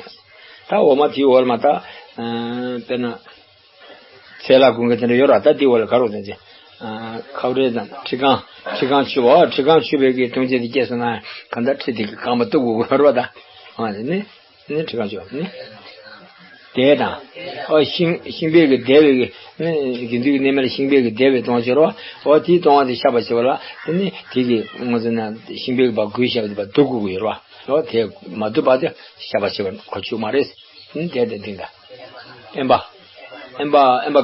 ད་འོག་མ་དེའི་འོག་ལ་མ་ད། དཔེར་ན། ཚེ་ལྷ་ཀུན་དགའ་དེ་འདྲ་ཡོད་ར་ད་དེའི་འོག་ལ་ག་རེ་ཟེར་ཅེ། ཁབ་རེ་དང་ཁྲི་རྐང་ཁྲི་རྐང་ཆུ་བ་ཁྲི་རྐང་ཆུ་བའི་གི་ལྟུང་བྱེད་དེ་སྐྱེས་སོང་ན་གང་ལྟར་ཁྲི་དེ་གི་རྐང་པ་གཏུབ་དགོས་ར་ད། ཨ་ནི་ནི་ཁྲི་རྐང་ཆུ་བ་ནི། དེ་དང་། ཨོ་ཤིང་ཤིང་པའི་གི་དེ་བའི་གི་ནི་དགེ་འདུན་གྱི་གནས་མལ་ཤིང་པའི་གི་དེ་བའི་གཏོང་ཕྱིར་རོ། ཨོ་དེའི་གཏོང་བ་དེ་བཤགས་པ་བྱེད་པ་ལ་དེ་ནི་དེ་གི་ང་ཚོ་ན་ཤིང་པའི་གི་བ་འགུལ་བཤགས་པ་དེ་བ་སྡུག་དགོས་ཀྱི་ཡོད་རོ། ཨོ་དེ་མ་སྡུག་པ་དེ་བཤགས་པ་བྱེད་པ་ཁོ་ཆུག་མ་རེད། ནི་དེ་དེ་འདི་འདྲ། དབེན་པ། དབེན་པ་དབེན་པ་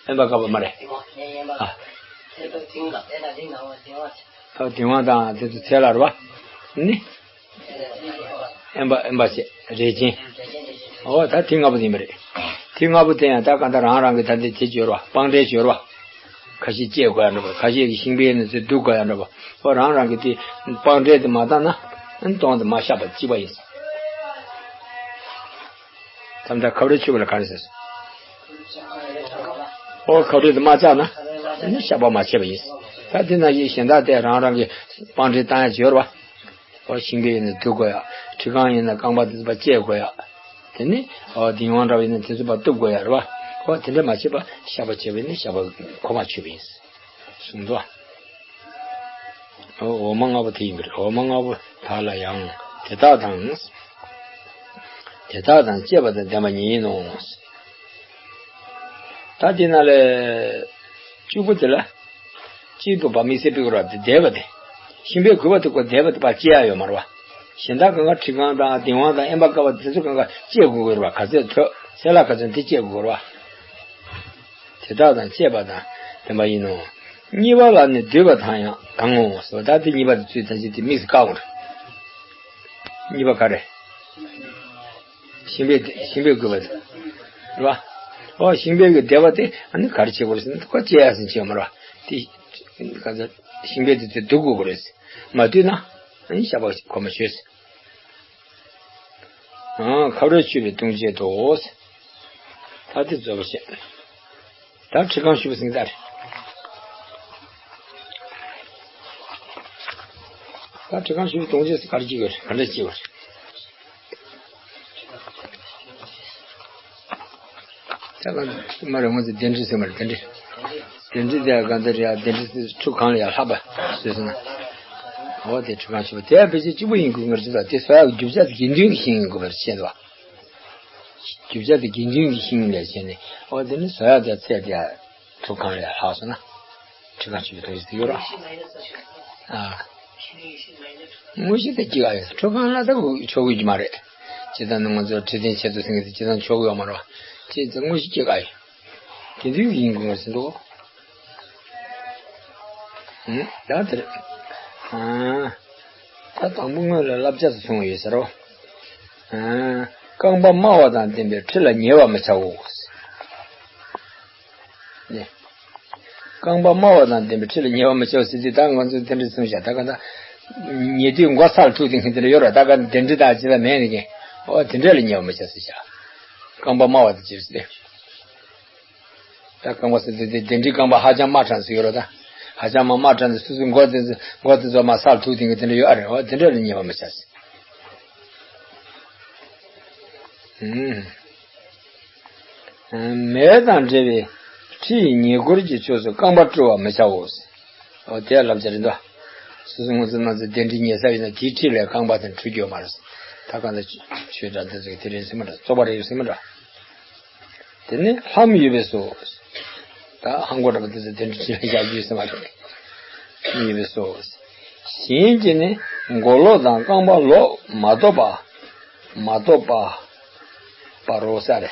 དབེན་པ་དཀར་པོ་མ་རེད། ཨ། ཨོ་དེ་བ་དང་དེ་ཚོ་ཚེ་ལ་རོ། ནི། དབེན་པ་དབེན་པ་བྱེད་རེ་ཆེན། ཨོ་ད་དེ་ལྔ་པོ་དེ་ཡིན་པ་རེད། དེ་ལྔ་པོ་དེ་ཡང་ད་ག་འདྲ་རང་རང་གི་ད་དེ་དེ་སྦྱོར་བ་སྤང་འབྲས་སྦྱོར་བ། ཁ་ཤས་བཅད་དགོས་ཡ་འདྲ་པོ། ཁ་ཤས་ཀྱི་ཤིང་པའི་ནི་ཚོས་སྡུག་དགོས་ཡ་འདྲ་པོ། ཨོ་རང་རང་གི་དེ་སྤང་འབྲས་དེ་མ་བཏང་ན་ཨན་གཏོང་དེ་མ་བཤགས་པ་གཅིག་པ་ཡིན། ད་ལྟ་ཁབ་རེ་ཆུ་བ་ལ་ག་རེ་ཟེར། ཨོ་ཁབ་རེ་དེ་མ་བཅག་ན་ཨ་ནི་བཤགས་པ་མ་བྱས་པ་ཡིན། ད་དེ་ན་ཡིན་གཞན་དག་དེ་རང་རང་གི་སྤང་འབྲས་བཏང་ཡ་སྦྱོར་བ། ཨོ་ཤིང་པའི་ཡིན་ན་སྡུག་དགོས་ཡ། ཁྲི་རྐང་ཡིན་ན་རྐང་པ་དེ་ཚོ་བཅད་དགོས་ཡ། དེ་ནི་ཨོ་དེ་ཡོང་འདྲ་བ་ཡིན་ན་དེ་ཚོ་བ་གཏུབ་དགོས་ཡ་རེད་བ། ཨོ་དེ་འདྲ་མ་བྱས་པ་བཤགས་པ་བྱས་པ་ཡིན་ན་བཤགས་པ་ཁོ་མ་ཆོད་པ་ཡིན། གསུངས་འདུག་ཨོ་འོག་མ་ལྔ་པོ་དེ་ཡིན་པ་རེད། འོག་མ་ལྔ་པོ་དག་ལ་ཡང་དེ་དག་དང་། དེ་དག་དང་བཅས་པ་དང་ལྡན་པ་ཉིད་ཡིན་ནོ། ད་དེ་ན་ལས། གཅིག་པུ་དེ་ལ། གཅིག་པུ་བ་དམིགས་བསལ་སྤྲུལ་སྐུ་ར་དེ་འདས་པ་དེ། ཤིང་པའི་གུས་པ་དེ་ཀོ་འདས་པ་དེ་བ་བཅད་ཡ་ཡོད་མ་རེད་བ། གཞན་དག་གང་ག་ཁྲི་རྐང་དང་ལྡིང་དབང་དང་དབེན་པ་དཀར་པོ་དེ་ཚོ་གང་ག་བཅད་དགོས་ཀྱི་རེད་བ། ག་ཚོད་ཐོས་ཚད་ལ་ག་ཚོད་དེ་བཅད་དགོས་རེད་བ། དེ་དག་དང་བཅས་པ་དང་ལྡན་པ་ཡིན་ནོ། གཉིས་པ་ལ་ནི་འདུས་པ་དང་ཡང་དང་ངོ་། ཟེར་བ་ད་དེ་གཉིས་པ་དེ་ཚུལ་དང་ཅི་དེ་དམིགས་སུ་བཀར་དགོས་རེད། གཉིས་པ་ག་རེ། ཤིང་པའི་ཤིང་པའི་གུས་པ་དེ། རེད་བ། ཨོ་ཤིང་པའི་གི་འདས་པ་དེ་ཨ་ནི་ག་རེ་བྱེད་དགོས་རེད་ཟེར་ན་ཁོ་བཅད་ཡ་ཟིན་བྱེད་མ་རེད་བ། དེ་ག་ཚོད་ཤིང་པའི་དེ་ཚོས་སྡུག་དགོས་རེད། མ་བཏུལ་ན་ཨ་ནི་བཤགས་པ་ཁོ་མ་ཆོད། ཨང་ཁབ་རེ་ཆུ་བའི་ལྟུང་བྱེད་དོ། ད་དེ་རྫོགས་པ་བྱེད། ད་ཁྲི་རྐང་ཞུ་བ་ཟིན་ད་རེད། ད་ཁྲི་རྐང་ཞུ་བའི་ལྟུང་བྱེད་ག་རེ་བྱེད་དགོས་རེད། ག་འདྲ་བྱེད་དགོས་རེད། ད་ག་མ་རེད། ང་ཚོ་གདན་ཁྲི་ཟེར་མ་རེད། གདན་ཁྲི། གདན་ཁྲི་དེ་ག་འདི་རེད་ཡ། གདན་ཁྲི་ཁྲུ་གང་ལ་ཡ་ལྷག་པ་བཟོས་སོང་ན། འོ་དེ་ཁྲི་གང་ཆེ་བ་དེ་ཡ་ཕལ་ཆེར་གཅིག་པུ་ཡིན་དགོས་ངར་ཅི་ད་དེ་སོ་ཡ་རྒྱུ་ཆ་དེ་དགེ་འདུན་གྱི་ཤིང་ཡིན་དགོས་པར་བཤད་འདུག་རྒྱུ་ཆ་དེ་དགེ་འདུན་གྱི་ཤིང་ལས་བྱས་ནས་འོ་དེ་ནི་སོ་ཡ་དེ་ཚད་དེ་ཡ་ཁྲུ་གང་ལ་ཡ་ལྷག་སོང་ན། ཁྲི་གང་ཆེ་བའི་དོན་ཡིན་ཟེར་ཡོད་ར། ཨ། དངོས་གཞི་དེ་སྐྱེ་ག་ཡོད། ཁྲུ་གང་ལ་ད་གུ་ཆོག་གི་མ་རེད། ཅི་ད་ནི་ང་ཚོ་ཁྲི་སྟེང་ཆེད་དུ་ཟིན་གི་དེ་ཅི་ད་ཆོག་གི་ཡོད་མ་རེད་བ། ཅི་ད་དངོས་གཞི་སྐྱེ་ག་ཡོད། དེ་འདྲའི་ཡིན་དགོས་ཟེར་འདུག་ཨང་། ད་དེར། ཨང་། ད་དང་པོ་སྔོན་ལ་བསླབ་བྱ་དུ་སོང་ཡོད་ཟེར་རོ། ཨང་། རྐང་པ་དམའ་བ་དང་ལྡན་པའི་ཁྲི་ལ་ཉེ་བར་མི་བྱའོ། ནི། རྐང་པ་དམའ་བ་དང་ལྡན་པའི་ཁྲི་ལ་ཉེ་བར་མི་བྱའོ་ཟེར་དུས་ད་ང་ཚོས་དེ་འདྲ་གསུངས་བཞག་ད་ག་ད། ཉེ་དུས་མགོ་སར་ཐུག་དེ་ངས་དེ་འདྲ་ཡོད་ར། ད་ག་གདན་ཁྲི་དང་ཅི་ལ་མེད་ནི་ཀྱི། ཨོ་དེ་འདྲ་ལ་ཉེ་བར་མི་བྱ་ཟེར་བཞག་རྐང་པ་དམའ་བ་དང་ཅི་ཟེར། ད་རྐང་པ་ཟེར་དུས་དེ་གདན་ཁྲིའི་རྐང་པ་ཧ་ཅང་དམའ་དྲགས་ཟེར་ཡོད་ར་ད། ཧ་ཅང་མ་དམའ་དྲགས་ནས་སོ་སོའི་མགོ་དེ་ཚོ་མགོ་དེ་ཚོ་མ་སར་ཐུག་དེ་ངས་དེ་འདྲ་ཡོད་ཨ་རེད། ཨོ་དེ་འདྲ་ལ་ཉེ་བར་མི་བྱ་ཟེར། ཨུམ། མེ་དང་འབྲེལ་བའི་ཁྲི་ཡི་ཉེ་འཁོར་གྱི་ཕྱོགས་སུ་རྐང་པ་བཀྲུ་བར་མི་བྱའོ། འོ་དེ་བསླབ་བྱ་རེད་འདུག་སོ་སོ་ང་ཚོ་ང་ཚོ་གདན་ཁྲི་ཉེ་ས་ཡིན་ན་དེའི་ཁྲི་ལས་རྐང་པ་དེ་འཁྲུ་རྒྱུ་མ་རེད། ད་གང་ལྟར་ཆོས་འདྲ་འདི་ཚོ་གི་དེ་རེད་ཟེར་མ་འདྲ། བཙོག་པ་རེད་ཟེར་མ་འདྲ། དེ་ནི་ལྷམ་ཡོད་པས་སོ། ད་ཧང་གོ་འདྲ་པོ་དེ་ཚོ་གདན་ཁྲི་ལ་བཞག་རྒྱུ་ཟེར་མ་རེད། ལྷམ་ཡོད་པས་སོ། གཞན་གྱིས་ནི་མགོ་ལོག་དང་རྐང་པ་ལོག་མ་གཏོགས་པ། མ་གཏོགས་པ། པ་རོ་ས་རེ།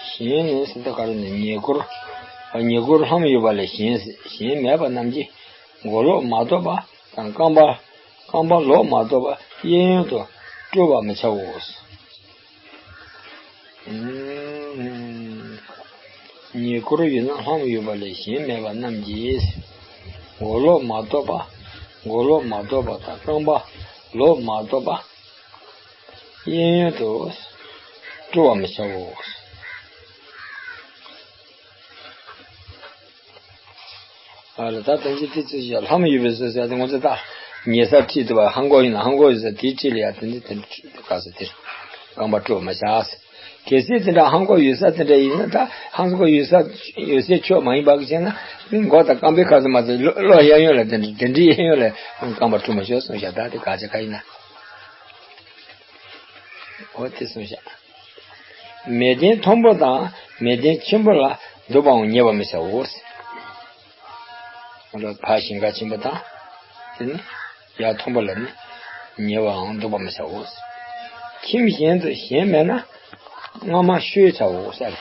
གཞན་ནི་སྲིད་ད་ག་རེ་ནི་ཉེ་འཁོར། ཉེ་འཁོར་ལྷམ་ཡོད་པ་ལས་གཞན་གཞན་མེད་པ་རྣམས་ཀྱིས་མགོ་ལོག་མ་གཏོགས་པ་དང་རྐང་པ་རྐང་པ་ལོག་མ་གཏོགས་པ་གཡས་གཡོན་དུ་བཀྲུ་བར་མི་བྱའོ། ཉེ་འཁོར་ཡོད་ན་ལྷམ་ཡོད་པ་ལས་གཞན་མེད་པ་རྣམས་ཀྱིས། མགོ་ལོག་མ་གཏོགས་པ། མགོ་ལོག་མ་གཏོགས་པ་དང་རྐང་པ་ལོག་མ་གཏོགས་པ། གཡས་གཡོན་དུ་བཀྲུ་བར་མི་བྱའོ། ཨ་ལ་ད་ཐམས་ཅད་དེ་ཚོ་ཞིག་ལྷམ་ཡོད་པའི་བཟོ་ཟེར་ཏེ་ང་ཚོ་ད་ཉེ་སར་ཁྲིད་དུ་བ་ཧང་གོ་ཡིན་ན་ཧང་གོ་ཡོད་ཟེར་དེའི་ཁྲིད་ལ་ཡ་དེ་འདི་དེ་ག་ཟེར་དེར་རྐང་པ་བཀྲུ་མི་བྱ་ཟེར། གལ་སྲིད་དེ་འདྲ་ཧང་གོ་ཡོད་ས་དེ་འདྲ་ཡིན་ན། ད་ཧང་གོ་ཡོད་ས་ཡོད་སའི་ཕྱོགས་མ་ཡིན་པ་གི་བྱས་ན། མགོ་དང་རྐང་པའི་ཁ་ཚོ་མ་ཚོ་བློ་བློ་གཡས་གཡོན་ལ། དེ་འདྲ་དེ་འདྲའི་གཡས་གཡོན་ལ་རྐང་པ་འཁྲུ་མ་ཤོག་གསུངས་བཞག་ད་དེ་ག་ཅི་ག་ཡིན་ན། འོ་དེ་གསུངས་བཞག་མལ་སྟན་མཐོན་པོ་དང་མལ་སྟན་ཆེན་པོ་ལ་འདུག་པའང་ཉེ་བར་མི་བྱའོ། ཕར་ཞིང་ཁ་ཆེན་པོ་དང་། དེ་ནི་ཡར་མཐོན་པོ་ལ་ནི་ཉེ་བར་འདུག་པ་མི་བྱའོ། ཁྱིམ་གཞན་དུ་གཞན་མེད་ན་སྔ་མ་ཤོས་བྱའོ་ཟེར།